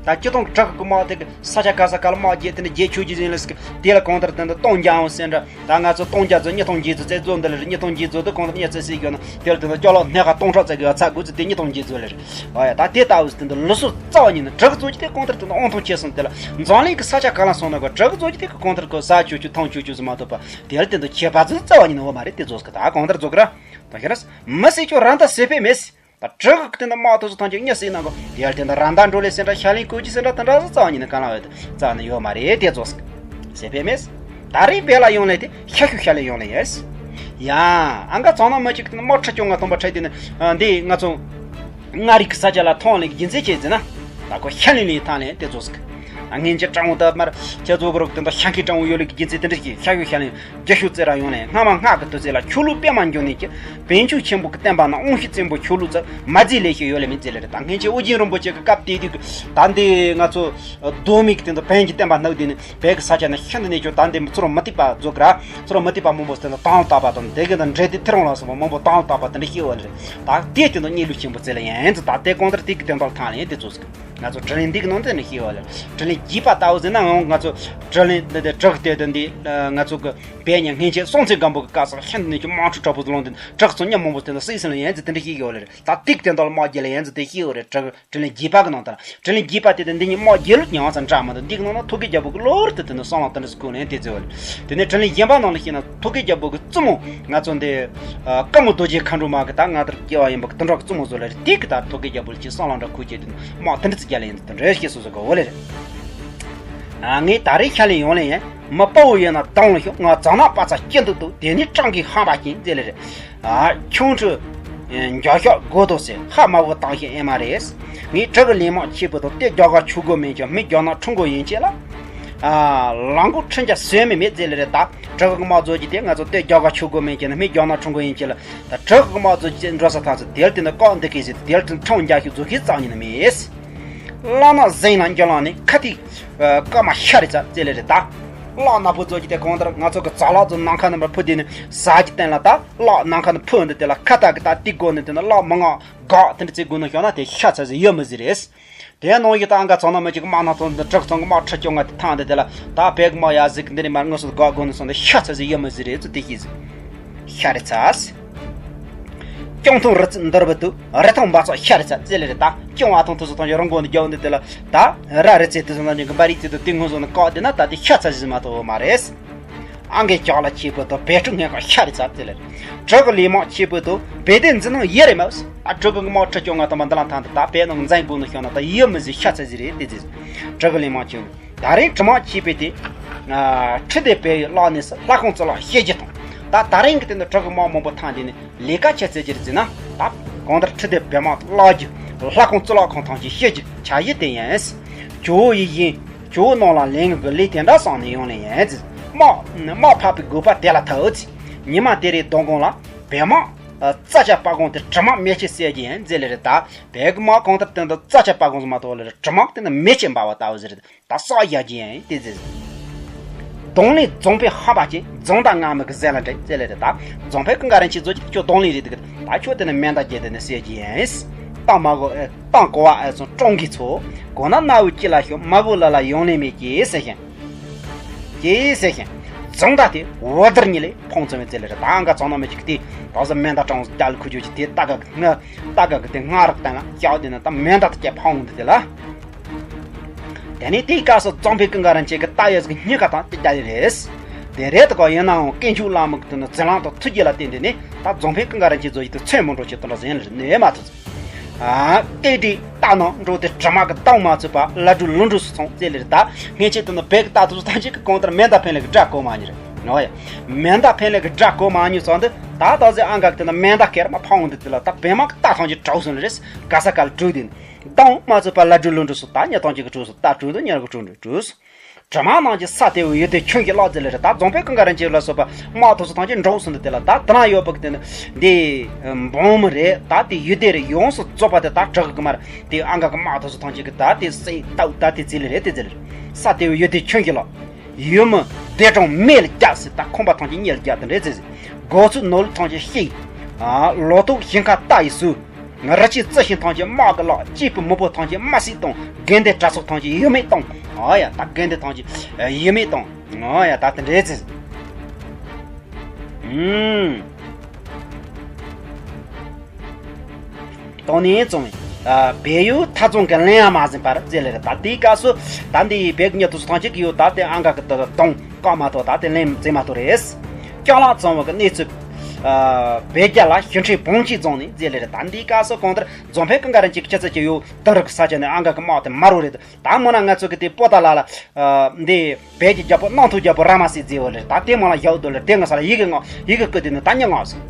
ད་སྤྱིར་བཏང་གི་དྲག་གི་དམག་དེ་གི་ས་ཆ་ག་ས་ག་ལ་དམག་རྒྱག་དེ་འདྲ་རྒྱག་ཆོག་གི་ཡིན་ལ་ཟེར་གི། དེ་ལ་གང་ལྟར་དེ་འདྲ་སྟོང་རྒྱ་འོང་ཟེར་འདྲ། ད་ང་ཚོ་སྟོང་རྒྱ་ཚོ་ཉིས་སྟོང་རྒྱ་ཚོ་རྩེ་རྫོགས་འདི་ལ་རེད། ཉིས་སྟོང་རྒྱ་ཚོ་དེ་གང་ལྟར་ཉ་རྩེ་སྲིད་ཡོད་ན་དེ་ལ་དེ་འདྲ་སྐྱོ་ལོ་སྣེ་ཁ་སྟོང་ཕྲག་ཙམ་གི་ཡ་ཚ་དགོས་ཚེ་དེ་ཉིས་སྟོང་རྒྱ་ཚོ་ལ་རེད། ཨོ་ཡ། ད་དེ་ལྟ་བུ་ཟེར་དེ་འདྲ་ལུགས་སྲོལ་རྩ་བ་ཉིད་ནས་དྲག་གི་ཚོ་གི་དེ་གང་ལྟར་དེ་འདྲ་དབང་ཐང་ཆེ་སོང་། དེ་ལ་འཛམ་གླིང་གི་ས་ཆ་ག་ལ་སོང་ན་གོ་དྲག་གི་ཚོ་གི་དེ་གི་གང་ལྟར་གོ་ཟ་ཆོག་ཆོག་འཐུང་ཆོག་ཆོག་ཟེར་མ་གཏོགས་པ། དེ་ལ་དེ་འདྲ་ཁྱད་པར་ཚོ་རྩ་བ་ཉིད་ནས་ཡོད་མ་རེད། དེ་ཚོ་གི་ད་གང་ལྟར་ཚོ་གི་ར་ད་ཤེས་ར་མི་སྲིད་ཆོག་ར་ད་སྲིད་པས་མེད། ད་དྲག་གི་དེ་འདྲ་དམག་དེ་ཚོ་ཐམས་ཅད་གཉའ་ཟིག་གནང་གོ། དེ་ཡར་དེ་འདྲ་ར་མདའ་འགྲོ་ལེ་ཟེར་འདྲ་ཤ་ལིང་ཀུ་ཅི་ཟེར་འདྲ་དེ་འདྲ་ཟིག་རྩ་བ་ཉིད་ནས་གང་ལ་ཡོད། རྩ་བ་ནས་ཡོད་མ་རེད། དེ་ཚོ་ཟེར་བས་མེད། ད་རེས་བལ་ལ་ཡོང་ལེ་དེ་ཤ་ཤུ་ཤ་ལེ་ཡོང་ལེ་ཡིན། ཡ། ཨ་འགའ་ཚང་ན་མི་གཅིག་དེ་འདྲ་དམག་ཁྲི་སྐྱོང་ང་སྟོང་པ་ཁྲི་དེ་ནི་འདི་ང་ཚོ་མངའ་རིས་ཀྱི་ས་ཆ་ལ་ཐོན་ལེ་གི་རྒྱུ་མཚན་ཅི་ཟེར་ན། ད་ཁོ་ཤ་ལིང་ལིང་ཐང་ལེ་དེ་ཚོ་ཟིག་ཨ་སྔན་ཆད་སྤྲང་བོ་ད་མར་ཁྱེད་ཚོ་གི་རོགས་དེ་འདྲ་ཤ་མཁན་སྤྲང་བོ་ཡོད་ལེ་གི་རྒྱུ་མཚན་དེ་འདྲ་ཞིག་ཤ་ཤུ་ཤ་ལིང་། རྒྱ་ཤུག་རྩེ་ར་ཡོང་ལེ། སྔ་མ་སྔགས་ཀྱི་དུས་ཚོད་ལ་ཆོས་ལུགས་པད་མ་འབྱུང་གནས་ཀྱི་བོན་ཆོས་ཆེན་པོ་གི་བསྟན་པ་ནང་དབང་ཤུགས་ཆེན་པོ་ཆོས་ལུགས་ཚོ་མ་རྫས་ལས་ཤིག་ཡོད་ལེ་མི་རྫས་ལེ་རེད། ད་སྔན་ཆད་ཨོ་རྒྱན་རིན་པོ་ཆེ་གི་སྐབས་དེ་དུས་ཀྱི་ད་འདི་ང་ཚོ་གདོད་མའི་གི་དེ་འདྲ་བོན་གྱི་བསྟན་པ་སྣུབས་དེ་ནི་བོད་ཀྱི་ས་ཆ་ནས་ཤིན་ཏུ་ནས་ཀྱང་ད་འདི་ཚུར་མི་ཐིག་པ་རྫོགས་ཀྱི་ར། ཚུར་མི་ཐིག་པ་མང་པོ་དེ་འདྲ་དང་བཏགས་པ་དང་དེ་གི་འདྲ་འདྲེ་དེ་ཐེ་རང་ལ་སོགས་པ་མང་པོ་དང་བཏགས་པ་དེ་འདྲ་ཤེས་ཡོད་ལེ་རེད། ད་དེ་དེ་འདྲ་གནས་ལུགས་ཆེན་པོ་རྩེ་ལེ་ཡིན་ད་དེ་གང་ལྟར་དེ་གི་དོན་དག་ཐང་ལེ་དེ་ཚོ་ཟིག་ང་ཚོ་དྲིན་ལན་འདི་གི་ནང་དེ་ནས་ཤེས་པ་ལ། དྲིན་ལན་རྒྱས་པ་ལྟ་བུ་ཟེར་ན་ཡང་ང་ཚོ་དྲིན་ལན་འདི་དེ་དྲག་དེ་དེ་འདི་ང་ཚོ་གི་བས་ཉ་སྔན་ཆད་སྲོང་བཙན་སྒམ་པོ་གི་སྐབས་སུ་ཤིན་ཏུ་ནས་ཀྱི་དམག་འཁྲུག་དྲག་པོ་ལངས་དེ་དྲག་ཚོ་ཉམས་མང་པོ་དེ་འདི་སྲིད་ཟིན་ལ་ཡན་ཚེ་དེ་འདྲ་ཤེས་ཡོད་ལེ་རེད། ད་ཏིག་དེ་འདྲ་དམག་རྒྱལ་ལ་ཡན་ཚེ་དེ་ཤེས་ཡོད་རེད། དྲིན་དྲིན་ལན་རྒྱས་པ་གི་ནང་དེ་ལ་དྲིན་ལན་རྒྱས་པ་དེ་དེ་འདི་ཉིད་དམག་རྒྱལ་ལུགས་ཉམས་ཙམ་འདྲ་མ་འདུག་འདི་གི་ནང་ན་ཐོད་རྒལ་རྒྱལ་པོ་གི་གློ་བུར་དུ་དེ་འདི་སྲང་ལ་དེ་འདྲ་སྐུ་ལེན་དེ་ཚེ་བ་ལེ། དེ་ནས་དྲིན་ལན་གཞན་པ་ནང་ལ་ཤེས་ན་ཐོད་རྒལ་རྒྱལ་པོ་གི་བཙུན་མོ་ང་ཚོ་འདི་ཀ་མོ་རྡོ་རྗེ་མཁའ་འགྲོ་མ་གི་ད་ང་ལྟར་སྐྱེ་བ་ཡིན་པ་གི་དུད་འགྲོ་གི་བཙུན་མོ་བཟོ་ལེ་རེད། དེ་གི་ད་ཐོད་རྒལ་རྒྱལ་པོ་ལ་ཅིག་སྲང་ལ་འདྲ་ཁུར་བྱས་དེ་དམག་དེ་འདྲ་ཚིག་རྒྱ་ལ་ཡིན་དེ་འདྲ་ཤེས་སོ་སོ་གི་འོ་ལེ་རེད། ཨ་ངས་ད་རེས་ཤ་ལེ་ཡོང་ལེ་ཡིན། མི་དཔའ་བོ་ཡོད་ན་གདོང་ལ་ཤོག་ང་ཛ་ན་པ་ཚ་སྐྱིད་འདུག་འདུག་དེ་ནས་སྤྲང་གི་ཧམ་པ་ཅན་ཟེར་ལེ་རེད། ཨ་ཁྱུང་ཁྲི་འཇའ་ཤོག་སྒོ་དོ་ཟེར་ཧ་མ་གོ་བཏང་ཤེས་ཨེ་མ་རེད། ངས་དྲག་གི་ལན་མང་ཆེ་བོ་དང་སྟོད་རྒྱ་གར་ཆུ་སྒོ་མེད་ཀྱང་སྨད་རྒྱ་ནག་ཁྲུང་སྒོ་ཡན་ཆད་ལ། ཨ་ལང་གོ་ཁྲི་འཇའ་ཟོས་མེད་མེད་ཟེར་ལེ་རེད། ད་དྲག་གི་དམག་རྫོགས་ཀྱི་དེ་ང་ཚོ་སྟོད་རྒྱ་གར་ཆུ་སྒོ་མེད་ཀྱང་སྨད་རྒྱ་ནག་ཁྲུང་སྒོ་ཡན་ཆད་ལ། ད་དྲག་གི་དམག་རྫོགས་ཀྱི་འགྲོ་ས་ཐག་ཚོ་དེ་ལ་དེ་ནི་བཀག་འདི་གས་ཟེར་དེ་ལ་དེ་ཁྲང་རྒྱ་ཤུག་རྫོགས་ཤེས་རྩ་ཉིད་ནི་མེད། བླ་ན་གཟིངས་ན་འགྱུར་ལངས་ནས་ཁ་ཐིག་ཨ་སྐར་མ་ཤ་རེ་ཚ་ཙེ་ལེ་རེ་ད། བླ་ན་བུ་ཚོ་གི་དེ་གང་ལྟར་ང་ཚོ་གི་ཛ་ལག་ཚོ་ནམ་མཁའ་ནང་མར་འཕུར་དེ་ནི་ཟ་གི་སྟེང་ལ་ད་བླ་ནམ་མཁའ་ནང་འཕུར་འདི་དེ་ལ་ཁ་ཏག་གི་ད་ཏིག་གོ་ནི་དེ་ན་བླ་མི་ང་གག་དེ་འདྲ་ཚེ་དགོས་ན་ཤོག་ན་དེ་ཤ་ཚ་ཟེར་ཡོད་མི་ཟེར་རེད། དེ་ནང་ཡི་ད་ཨང་ག་ཚང་ན་མི་གཅིག་དམག་ནང་ཚོ་འདི་དྲག་ཚང་གི་དམག་ཁྲི་སྐྱོང་ང་དེ་ཐང་དེ་དེ་ལ་ད་བེག་དམག་ཡ་ཟིག་འདི་ནི་མར་དངོས་སུ་གག་དགོས་ནི་སོང་དེ་ཤ་ཚ་ཟེར་ཡོད་མི་ཟེར་རེད་ཚོ་དེ་ཤེས་ཟེར། ཤ་རེ་ཚ། སྐྱོང་ཐུང་རི་རྩེ་འདུར་བུ་དུ་རི་ཐང་འབའ་ཚོགས་ཤ་རེ་ཚ་ཙེ་ལེ་རེ་ད་སྐྱོང་བ་ཐང་ཐུ་སུ་ཐང་ཡོ་རང་གོ་ནི་རྒྱ་བོ་འདི་དེ་ལ་ད་ར་རི་རྩེ་དུ་སོང་ན་ཉིན་གི་འབའ་རིག་ཚེ་དུ་ཏིང་ངོ་སོང་ན་ཀག་དེ་ན་ད་དེ་ཤ་ཚ་ཟིན་མ་ཐོ་བོ་མ་རེད། ཨང་གའི་ལྕགས་ལ་ཆེ་བུ་དུ་བེ་ཕྲུག་ངན་ཁ་ཤ་རེ་ཚ་ཙེ་ལེ་རེ། དྲུ་གི་ལི་མང་ཆེ་བུ་དུ་བེ་དེ་འཛིན་ནང་ཡེ་རེ་མ་ཨ་དྲུ་གི་མང་ཁྲི་སྐྱོང་ང་དང་མ་འདི་ལ་ཐང་དུ་ད་བེ་ནང་འཛིན་དགོས་ནི་ཤོང་ན་ད་ཡེ་མི་ཟིན་ཤ་ཚ་ཟིན་རེད་དེ་ཟིན། དྲུ་གི་ལི་མང་ཆེ་བུ། ད་རེས་གྲི་མ་མཆིས་པའི་དེ། ཁྲི་སྡེ་བལ་ཡུལ་གླགས་ནས་སུ་ལྷ་ཁང་གཙུག་ལག་ཤེས་རྒྱུ་དང་། ད་ད་རིང་གི་དེ་ནི་དྲུ་གི་མ་མང་པོ་ཐང་དེ་ནི་ལས་ཀ་ཆ་ཚད་ཀྱི་རེད་ཟེར་ན། ད་གང་ལྟར་ཁྲི་སྡེ་བལ་མ་བརླག་རྒྱུ་ལྷ་ཁང་གཙུག་ལག་ཁང་ཐང་གི་ཤེས་རྒྱུ་ཆ་ཡི་དེ་ཡིན། ཇོ་བོ་ཡི་ཡིན། ཇོ་བོ་ནང་ལ་ལེན་གི་ལས་དེ་འདྲ་སང་ནས་ཡོང་ལེ་ཡིན་ཟེར། དམག་དམག་ཕབ་པའི་དགོས་པ་དེ་ལ་ཐལ་ཟེར། ཉི་མ་དེ་རེད་དོ་དགོང་ལ་བལ་མ། རྩྭ་ཆ་སྤར་གོང་དེ་གྲི་མ་མེ་ཆེ་བསད་རྒྱུ་ཡིན་ཟེར་ལེ་རེད་ད། བལ་གི་མ་གང་ལྟར་དེ་འདི་རྩྭ་ཆ་སྤར་གོང་ཟེར་མ་གཏོགས་ལེ་རེད་གྲི་མ་དེ་འདི་མེ་ཆེ་འབར་བ་ལྟ་བུ་ཟེར་རེད། ད་བསགས་ཡག་གི་ཡིན་དེ་ཟེར། གདོང་ལེན་རྫོང་དཔོན་ཧ་པ་ཅན་རྫོང་བདག་ངར་མི་གི་ཟེར་ལ་འདྲེ་ཟེར་ལེ་རེད་ད། རྫོང་དཔོན་ཀུན་དགའ་རིན་ཆེན་ཚོ་ཅིག་ཁྱོད་གདོང་ལེན་རེད་འདུག་གི་ད་ཁྱོད་དེ་ནི་མེ་མདའ་བརྒྱབ་དེ་ནི་བསད་རྒྱུ་ཡིན། ཏང་མ་གོ་ཨེ་ཏང་གོ་བ་ཨེ་སོང་ཀྲོང་གི་ཚོ་གོ་ན་གནའ་བོའི་སྐྱིད་ལ་ཤོག་མ་གོ་ལ་ལ་ཡོང་ལེ་མེད་ཀྱི་ཟེར་ཞིང་། ཀྱི་ཟེར་ཞིང་། རྫོང་བདག་དེ་འོ་དར་གཉིས་ལས་ཕོང་ཚོད་མེད་ཙེ་ལེ་རེད་ད་ཨང་ག་ཚང་ན་མི་ཅིག་དེ་ད་གཟོད་མེ་མདའ་སྤྲང་བོ་རྒྱག་ལ་ཁུ་ཆོ་ཅིག་དེ་ཏ་ག་གི་ང་ཏ་ག་གི་དེ་ང་རག་བསྟན་ལ་ཞག་དེ་ན་ད་མེ་མདའ་དེ་སྐྱེ་ཕང་འོང་དུ་དེ་ལ། དེ་ནས་དེའི་སྐབས་སུ་རྫོང་དཔོན་ཀུན་དགའ་རིན་ཆེན་གྱི་རྟ་ཡོས་ཀྱི་སྙིང་ག་དང་དེ་རྒྱ་ཡི་རེད། དེ་རེད་དོ་གོ་ཡིན་ནའང་དཀོན་མཆོག་བླ་མ་གི་དེ་ནི་འཛིན་ལམ་དང་ཐུགས་རྗེ་ལ་བརྟེན་དེ་ནི་ད་རྫོང་དཔོན་ཀུན་དགའ་རིན་ཆེན་ཚོ་ཡི་དེ་ཚོད་མི་འགྲོ་ཆེད་དུ་འདྲ་ཟེར་ནས་མ་ཐུབ། ཨ་ཏེ་ཏེ་རྟ་ནང་འགྲོ་དེ་གྲིབ་མ་གི་གདོང་མ་ཚུད་པ་ལ་གྲུ་ལུང་གྲུ་སུ་ཚོང་ཙེ་ལེར་ད་ངས་ཆེད་དུ་ནི་བེག་རྟ་ཐུབ་སུ་ཐང་ཆེད་ཀྱི་གོང་ལྟར་མེ་མདའ་འཕེན་ལེ་གི་དགྲ་གོ་མ་ཉེར་ནོ་ཡ། མེ་མདའ་འཕེན་ལེ་གི་དགྲ་གོ་མ་ཉེར་ཚོ་འདི་ད་ད་ཟེ་ཨང་ག་གི་དེ་ན་མེ་མདའ་ཁེར་མ་ཕང་འོང་འདི་དེ་ལ་ད་བེ་མ་གི་རྟ་ཐང་ཆེད་གྲོགས་སོང་ལེ་རེས་ག་ས་ག་ལ་གྲུ་དེ་ནི་གདོང་མ་ཚུད་པ་ལ་གྲུ་ལུང་གྲུ་སུ་ད་ཉེ་ཐང་ཆེད་ཀྱི་གྲུ་སུ་ད་གྲུ་དུ་ཉེར་གི་གྲུ་འདྲུ་གྲུ་སུ། གྲིབ་མ་ནང་གི་ས་དེ་བོ་ཡོད་དེ་ཁྱོད་ཀྱི་ལག་རྩལ་ལ་རེད་ད་རྫོང་དཔོན་ཀུན་དགའ་རིན་ཆེན་ལ་སོགས་པ་དམག་ཐོག་སུ་ཐང་ཆེན་འགྲོགས་སོང་འདི་དེ་ལ་ད་དེ་ན་ཡོད་པ་གི་དེ་ནི་འདི་འབོང་མི་རེད་ད་དེ་ཡོད་དེ་རེད་ཡོངས་སུ་རྫོགས་པ་དེ་ད་དྲག་གི་མ་རེད་དེ་ཨང་ག་གི་དམག་ཐོག་སུ་ཐང་ཆེན་གི་ད་དེ་སེ་ཏའུ་ད་དེ་ཚེ་ལེ་རེད་དེ་ཚེ་ལེ་རེད་ས་དེ་བོ་ཡོད་དེ་ཁྱོད་ཀྱི་ལག་ཡོད་མི་དེ་གྲོང་མེ་ལ་རྒྱག་སི་ད་ཁོང་པ་ཐང་ཆེན་གཉེར་རྒྱག་དེ་རེད་ཚེ་ཚེ་སྒོ་ཚུ་ནོར་ལུག་ཐང་ཆེན་ཤེས་ལོ་ཏོག་ཞིང་ཁ་རྟ་ཡི་སུ། ང་ར་ཅི་རྩི་ཤིང་ཐམས་ཅད་དམག་གི་ལག། སྐྱེས་བུ་མི་བུ་ཐམས་ཅད་དམར་སེར་བཏང་། དགེ་འདུན་གྲྭ་ཚོགས་ཐམས་ཅད་ཡིད་མེད་བཏང་། ཨོ་ཡ། ད་དགེ་འདུན་ཐམས་ཅད་ཡིད་མེད་བཏང་། ཨོ་ཡ། ད་དེ་འདྲའི་ཚེ། ཨུམ། དང་ནི་བཙོང་བའི་བལ་ཡུལ་མཐའ་བཙོང་གི་ལན་ཡང་མ་ཟིན་པར་ཟེར་ལེ་རེད། ད་དེའི་སྐབས་སུ་ད་འདི་བལ་གྱི་མྱི་དེ་ཚོ་ཐམས་ཅད་ཀྱིས་ཡོད། ད་དེ་ཨང་ག་གི་དེ་གདོང་བཀག་མ་ཐུབ། ད་དེ་ལན་ཟིན་མ་ཐུབ་རེད། སྐྱག་ལང་བཙོང་བ་གི་གནས་ཚུལ། བལ་རྒྱ་ལ་ཞི་འཕྲིན་བང་ཆེན་བཙོང་ནས་ཟེར་ལེ་རེད། ད་འདིའི་སྐབས་སུ་གང་ལྟར་རྫོང་དཔོན་ཀུན་དགའ་རིན་ཆེན་གྱི་ཆ་ཚད་ཀྱི་ཡོད། དེང་རབས་ཀྱི་ས་ཆ་ནས་ཨང་ག་གི་དམག་དེ་མར་འོང་རེད། ད་མོ་ན་ང་ཚོ་གི་དེ་པོ་ཏཱ་ལ་ལ། འདི་བལ་གྱི་རྒྱལ་པོ་གནམ་ཐོག་རྒྱལ་པོ་རཱ་མ་སེ་ཟེར་བ་ལེ། ད་དེ་མོ་ལ་བཞག་འདུག་ལེ། དེ་ང་ས་ལ་ཡི་གེ་ངག་ཡི་གེ་བསྐུར་དེ་ནི་ད་སྙན་ངག་སོང་།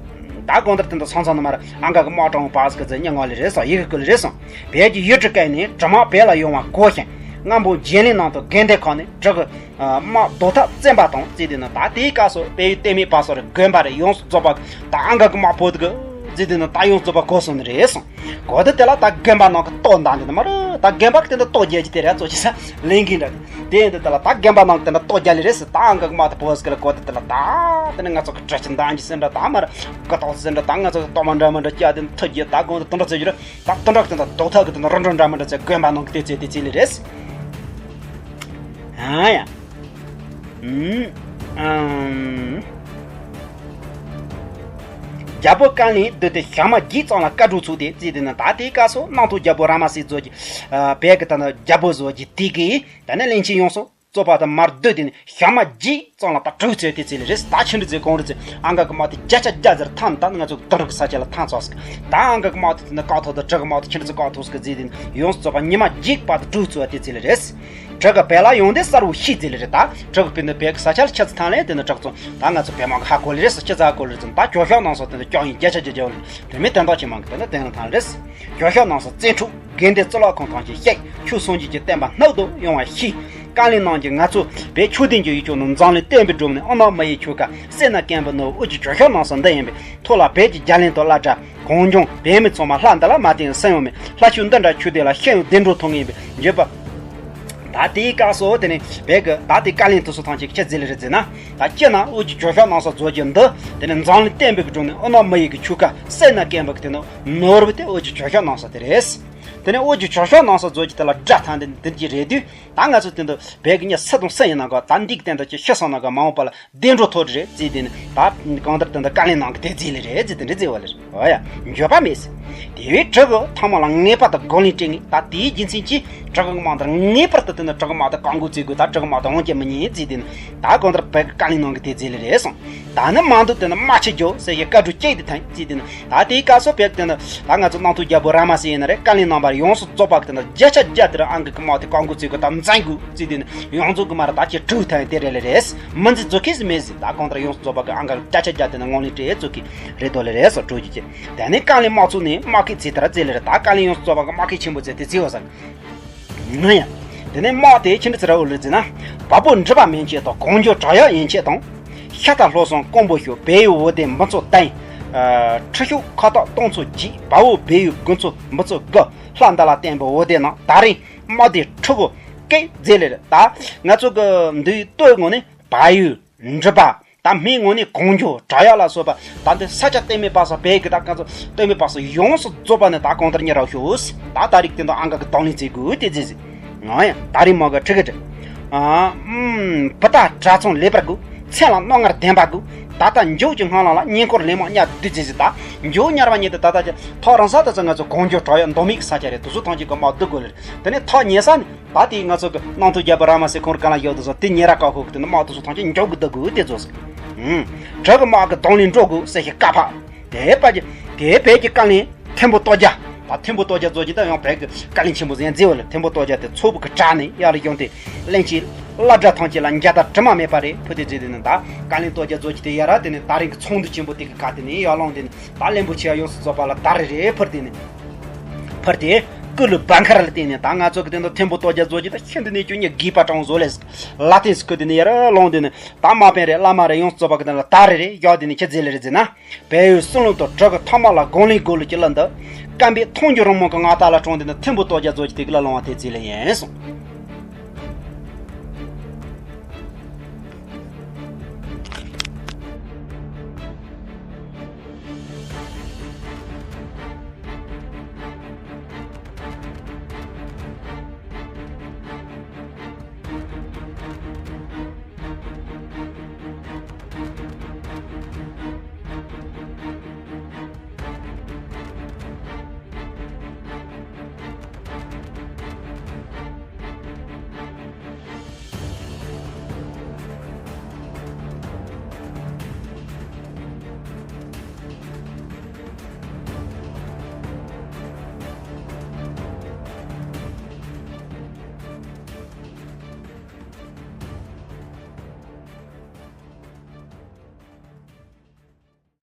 ད་གང་ལྟར་དེ་འདྲ་སང་སང་ནི་མར་ཨང་ག་གི་དམག་དྲངས་པ་ཟེར་གི་ཟེར་སྙན་ངག་ལེ་རེད་སོང་། ཡི་གེ་བསྐུར་ལེ་རེད་སོང་། བལ་གྱི་ཡུལ་གྲུ་ཀུན་ནས་གྲིབ་དམག་བལ་ལ་ཡོང་བ་གོ་ཞིང་། སྔ་མོ་རྗེ་གླིང་ནང་དུ་དགེ་འདུན་ཁག་ནས་གྲི་གི་དམག་བཟློག་ཐབས་བཙན་པ་དང་བཅས་ཏེ་ནི། ད་དེའི་སྐབས་སུ་བལ་ཡུལ་བསྟན་མའི་བར་སོགས་རེ་དགོན་པ་རེ་ཡོངས་སུ་རྫོགས་པ་ད་ཨང་ག་གི་དམག་ཕོག་དུ་གི་བཅས་ཏེ་ནི་ད་ཡོངས་སུ་རྫོགས་པ་གོ་སོང་ནི་རེད་སོང་། གོ་དེ་དེ་ལ་ད་དགོན་པ་ནང་གི་ལྟོ་འདང་དེ་ནི་མ་རེད། ད་དགོན་པ་གི་དེ་འདྲ་ལྟོ་རྒྱག་གི་དེ་རེད་ཚོ་ཅི་ས་ལེན་གིན་འདྲ། དེ་འདི་དེ་ལ་ད་དགོན་པ་ནང་གི་དེ་འདྲ་ལྟོ་རྒྱག་ལེ་རེད་ཟེར། ད་ཨང་ག་གི་དམག་དེ་ཕོག་ཟེར་གི་ལ་གོ་དེ་དེ་ལ་ད་དེ་ནི་ང་ཚོ་གི་གྲི་ཆུ་འདང་གི་ཟེར་འདྲ། ད་མ་རེད་གི་ཏོག་ཟེར་འདྲ། ད་ང་ཚོ་གི་གཏོར་མ་འདྲ་མ་འདྲ་རྒྱག་དེ་ཐུག་རྒྱུ། ད་གོང་དུ་དེ་འདྲ་ཚེ་རྒྱུ་རེད། ད་དེ་འདྲ་གི་དེ་འདྲ་རྡོག་ཐག་གི་དེ་འདྲ་རོ་འདྲ་འདྲ་མ་འདྲ་ཚེ་དགོན་པ་ནང་གི་དེ་ཚེ་དེ་ཚེ་ལེ་རེད། ཨ་ཡ། ཨུམ། ཨམ། རྒྱལ་པོ་ཀ་ལིན་བདུད་དེ་ཞག་མ་བརྒྱད་ཙམ་ལ་བཀའ་དྲིན་ཚོགས་ཏེ་བརྩིས་ཏེ་ནི། ད་དེའི་སྐབས་སུ་གནམ་ཐོག་རྒྱལ་པོ་རཱ་མ་སེ་ཟེར་གྱི་བལ་གྱི་ད་ནི་རྒྱལ་པོ་ཟེར་གྱི་དེ་གིས་ད་ནི་བློན་ཆེན་ཡོངས་སུ་རྫོགས་པ་དང་མར་བསྡུས་ཏེ་ནི་ཞག་མ་བརྒྱད་ཙམ་ལ་ད་དྲུག་ཚེ་དེ་ཚེ་ལེ་རེད། ད་ཕྱི་འདྲི་ཚེ་གང་རེད་ཚེ་ཨང་ག་གི་དམག་དེ་བརྒྱ་ཆ་བརྒྱ་ཟེར་ཐམ་ད་ནི་ང་ཚོ་དེང་རབས་ཀྱི་ས་ཆ་ལ་ཐམ་ཚོགས་ཟེར། ད་ཨང་ག་གི་དམག་དེ་དེ་ནི་བཀག་ཐུབ་དང་གྲི་གི་དམག་དེ་ཕྱི་འདྲི་ཚེ་བཀག་ཐུབ་ཟེར་གི་བརྩིས་ཏེ་ནི་ཡོངས་སུ་རྫོགས་པ་ཉི་མ་བརྒྱད་བར་དུ་དྲུག་ཚེ་དེ་ཚེ་ལེ་རེད། གྲི་གི་བལ་ལ་ཡོང་དེ་གསལ་བོ་ཤེས་ཚེ་ལེ་རེད། ད་གྲི་གི་བལ་འདི་བལ་གྱི་ས་ཆ་ལ་ཁྱེར་ཚེ་ཐང་ལེ་དེ་ནི་གྲི་གི་ཚོ་ད་ང་ཚོ་བལ་དམག་གི་ཧ་གོ་ལེ་རེད་ཟེར། ཁྱེད་ཚ་ཧ་གོ་ལེ་རེད་ཟེར། ད་གྱོད་ཤོག་གནང་སོང་དེ་ནི་སྐྱོན་ཡིན་བརྒྱ་ཆ་བརྒྱ་བརྒྱ་བོ་ལེ། དེ་མིན་དོན་དག་ཆེ་མང་གི་དེ་ནི་དེ་ནི་ཐང་ལེ་རེད། གྱོད་ཤོག་གནང་སོང་བཙན་འཕྲོག་དགེ་འདུན་གཙུག་ལག་ཁང་ཐམས་ཅད་བཤིག་ཆོས་སངས་རྒྱས་ཀྱི་བསྟན་པ་སྣུབ་ཏུ་ཡོང་བ་ཤེས། བཀའ་བློན་རྣམས་ཀྱིས་ང་ཚོ་བོད་ཆོས་ལྡན་གྱི་ཡུལ་ཕྱོགས་ནས་འཛམ་གླིང་བསྟན་པའི་སྒྲོམ་ནས་ཨ་ནག་མི་ཡི་ཆོལ་ཁ་སེར་སྣ་སྐམ་པོ་ནོར་བུ་འོད་ཀྱི་གྱོད་ཤོག་གནང་སོང་། འདི་ཡིན་པས་ཐོག་ལ་བོད་ཀྱི་རྒྱ་གླིང་དང་བླ་གྲྭ་གངས་ལྗོངས་བོད་མི་ཚང་མ་ལྷ་འདི་ལ་མ་བརྟེན་སུ་ཡང་མེད། ལྷ་ཆོས་འདི་འདྲ་ཆོས་སྡེ་ལ་ཤེས་ཡོན་གདེང་འགྲོ་ཐོབ་ངེས་པའི་འགྱོད་པ། ད་དེའི་སྐབས་སུ་དེ་ནས་བོད་ཀྱི་ད་དེ་བཀའ་བློན་དེ་ཚོ་ཐམས་ཅད་ཀྱིས་ཅི་ཟེར་ལེ་རེད་ཟེར་ན། ད་སྤྱིར་ན་འོད་ཀྱི་གྱོད་ཤོག་གནང་སོང་བཟོ་རྒྱུ་འདི་དེ་ནས་འཛམ་གླིང་བསྟན་པའི་སྒྲོམ་ནས་ཨ་ནག་མི་ཡི་གི་ཆོལ་ཁ་སེར་སྣ་སྐམ་པོ་གི་དེ་ནི་ནོར་བུ་དེ་འོད་ཀྱི་གྱོད་ཤོག་གནང་སོང་དེ་རེད། དེ་ནས་འོད་ཀྱི་གྱོད་ཤོག་གནང་སོང་བཟོ་རྒྱུ་དེ་ལ་དགྲ་ཐང་དེ་འདི་གྱི་རེད་དུས། ད་ང་ཚོ་དེ་འདི་བོད་ཀྱི་མྱི་སུ་དང་སུ་ཡིན་ན་ག་ད་འདི་གི་སྟེང་དུ་ཅི་ཤི་སོང་ན་ག་མ་འོངས་པ་ལ་བདེ་འགྲོ་ཐོབ་རེད་ཟེར་དེ་ནི་ད་གང་ལྟར་དེ་འདི་བཀའ་བློན་རྣམས་ཀྱིས་དེ་བརྩིས་ལེ་རེད་ཟེར་དེ་འདྲ་བརྩི་བ་ལེ་རེད། འོ་ཡ། འགྱོད་པ་མེད་ཟེར། དེ་བས་གྲི་གུ་ཐ་མ་ལ་ངེས་པར་དུ་དགོང་ལན་སྤྲད་ངེས། ད་དེའི་རྒྱུ་མཚན་གྱིས་གྲི་གུ་དམག་དེར་ངེས་པར་དུ་དེ་ནི་གྲི་གུ་དམག་དེ་བཀག་འགོག་བྱེད་དགོས། ད་གྲི་གུ་དམག་དེ་འོང་རྒྱུ་མི་ཉན་ཟེར་དེ་ནི་ད་གང་ལྟར་བོད་ཀྱི་བཀའ་བློན་རྣམས་ཀྱིས་དེ་བརྩིས་ལེ་རེད་གསུངས། ད་ནི་མ་འདུག་དེ་ནི་དམག་ཆེ་རྒྱོབ་ཟེར་ཞེས་བཀའ་འགྲོས་བསྐྱལ་ཏེ་ཐོན་ཟེར་དེ་ནི་ད་དེའི་སྐབས་སུ་བོད་དེ་ནི་ད་ང་ཚོ་གནམ་ཐོག་རྒྱལ་པོ་རཱ་མ་སེ་ཡིན་ན་རེད། བཀའ་བློན་རྣམ་པར་ཡོངས་སུ་རྫོགས་པ་གི་དེ་ནི་བརྒྱ་ཆ་བརྒྱ་དེར་ཨང་གི་དམག་དེ་བཀག་འགོག་བྱེད་དགོས། ད་འཛིང་དགོས་ཟེར་དེ་ནི་ཡོངས་རྫོགས་ཀྱི་མ་རེད། ད་ཁྱེད་གྲོས་ཐོན་དེ་རེད་ལེ་རེད། མི་འཛིན་རྫོགས་མཁན་ཟིག་མེད་ཟེར། ད་གང་ལྟར་ཡོངས་སུ་རྫོགས་པ་གི་ཨང་གི་བརྒྱ་ཆ་བརྒྱ་དེ་ནི་དངོས་གནས་གྲོས་རྫོགས་ཀྱི་རེད་དོ་ལེ་རེད་སོ་གྲོས་ཀྱི་ཅེ། དེ་ནས་བཀའ་བློན་དམག་ཚོགས་ནས་དམག་ཁུལ་བྱས་དེར་བརྩིས་ལེ་རེད། ད་བཀའ་བློན་ཡོངས་སུ་རྫོགས་པ་གི་དམག་ཁུལ་ཆེན་པོ་བྱས་དེ་བརྩིས་བ་ཟེར། ང་ཡང་། དེ་ནས་དམག་དེ་ཕྱི་འདྲི་ཚེ་ར་འུ་ལུ་ཟེར་ན། བ་སྤུ་འབྲི་བ་མན་ཆད་དང་གངས་ལྗོངས་བྲག་གཡབ་ཡན་ཆད་དང་། ཤ་སྟག་ལྷོ་སོང་ཀོང་པོ་ཤོད་བལ་ཡུལ་འོད་ལྡན་འབུ་ཚོ་བསྟན། ཁྲི་ཤོག་ཁ་ཐག་སྟོང་ཚོ་བརྒྱད་བ་འོག་བལ་ཡུལ་དགུ་ཚོ་འབུ་ཚོ་དགུ་ལྷ་མདའ་ལ་བརྟན་པའི་འོད་ལྡན་ནང་ད་རིང་དམག་སྡེ་ཕྲུ་གུ་སྐད་མཛད་ལེ་རེད། ད་ང་ཚོ་གི་འདུས་སྟོད་ངོས་ནས་བལ་ཡུལ་འབྲི་བ། ད་སྨད་ངོས་ནས་གངས་ལྗོངས་བྲག་གཡབ་ལ་སོགས་པ་ད་འདི་ས་ཆ་སྟོད་སྨད་བར་གསུམ་བལ་གི་ད་ག་ཚོད་སྟོད་སྨད་བར་གསུམ་ཡོངས་སུ་རྫོགས་པ་ནི་ད་གང་ལྟར་ཉེ་རག་ཤོག་ད་ད་རིག་དེ་འདྲ་ཨང་ག་གི་དང་ལེན་བྱེད་དགོས་དེ་ཟེར་ཟེར། ང་ཡང་ད་རིང་མ་གི་ཁྲི་གི་དྲི། ཨ་ཨུམ་བུ་ད་གྲྭ་ཚང་ལེགས་པར་དགོས། མཚན་ལ་རྣོ་ངར་ལྡན་པ་དགོས། ད་ལྟ་འཇོག་གི་སྔ་ལངས་ལ་ཉེ་འཁོར་ལེན་མ་གཉའ་བདུད་ཟེར་ཟེར། ད་འཇོག་ཉར་བ་ཉིད་དུ་ད་ལྟ་ཀྱི་ཐོག་རང་ས་ད་ཚོ་ང་ཚོ་གངས་ལྗོངས་བྲག་གཡབ་མདོ་སྨད་ཀྱི་ས་ཆ་རེད། དུ་སུ་ཐང་ཅིག་གི་མ་བདུད་དགོས་ལེ་རེད། དེ་ནས་ཐག་ཉེ་ས་ནས། ད་དེ་ང་ཚོ་གི་གནམ་ཐོག་རྒྱལ་པོ་རཱ་མ་སེ་ཁོང་ར་ག་ལ་ཡོད་དུ་སོང་དེ་ཉེ་ར་ཀ་ཁོ་གི་དེ་ནི་དམག་དུ་སོང་ཐང་ཆེན་མགྱོགས་གི་བདག་དགོས་དེ་ཚོ་ཟེར། ཨུམ། བྲག་གི་དམག་གི་དང་ལེན་འགྲོ་དགོས་ཟེར་ཞིག་བཀའ་ཕབ། དེ་པ་ཀྱི་དེ་བོད་ཀྱི་བཀའ་བློན་ཐིམ་ཕུ་ཏོ་རྒྱ། ད་ཐིམ་ཕུ་ཏོ་རྒྱ་ཚོ་གི་ད་ཡང་བོད་ཀྱི་བཀའ་བློན་ཆེན་པོ་ཟེར་མཛད་བ་ལ་ཐིམ་ཕུ་ཏོ་རྒྱ་དེ་ཚོ་བུ་གི་གྲགས་ནས་ཡར་ལ་ཡོང་སྟེ་གླིང་ཆེན་བླ་གྲྭ་ཐམས་ཅད་ལ་མཇལ་དར་དྲི་མ་མེད་པ་རེད་ཕུལ་ཏེ་མཛད་དེ་ནི་ད་བཀའ་བློན་ཏོ་རྒྱ་ཚོ་གི་དེ་ཡར་དེ་ནི་ད་རིང་གི་ཚོགས་འདུ་ཆེན་པོ་དེ་གི་ཁ་དེ་ནས་ཡར་ལངས་དེ་ནི། ད་བློན་པོ་ཆེ་ཡ་ཡོངས་སུ་རྫོགས་པ་ལ་དར་རེ་རེ་ཕུལ་ཏེ་ནི། ཕུལ་ཏེ། སྐུ་ལུས་བང་ཁར་ལ་བརྟེན་ནས་ད་ང་ཚོ་གི་དེ་འདྲ་ཐིམ་ཕུ་ཏོ་རྒྱ་ཚོ་གི་ད་ཤིན་ཏུ་ནས་ཁྱོད་ཉིད་དགོས་པ་དྲང་བཟོ་ལས་ལ་བརྟེན་སྐུ་དེ་ནི་ཡར་ལོང་དེ་ནི་ད་དམག་དཔོན་རེ་བླ་མ་རེ་ཡོངས་སུ་རྫོགས་པ་གི་དེ་ལ་དར་རེ་རེ་བཞག་དེ་ནི་ཁྱེད་མཛད་ལེ་རེ་མཛད་ན། བལ་ཡུལ་སྲིད་བློན་དང་གྲི་གུ་ཐ་མ་ལ་དགོང་ལེན་དགོས་ལུགས་ཀྱི་ལ་འདི། སྐམ་པའི་མཐོང་རྒྱུ་རང་མོ་གི་ང་ད་ལ་གྲོང་དེ་ནི་ཐིམ་ཕུ་ཏོ་རྒྱ་ཚོ་གི་དེ་གི་ལ་ལོང་བ་དེ་མཛད་ལེ་ཡིན་གསུངས།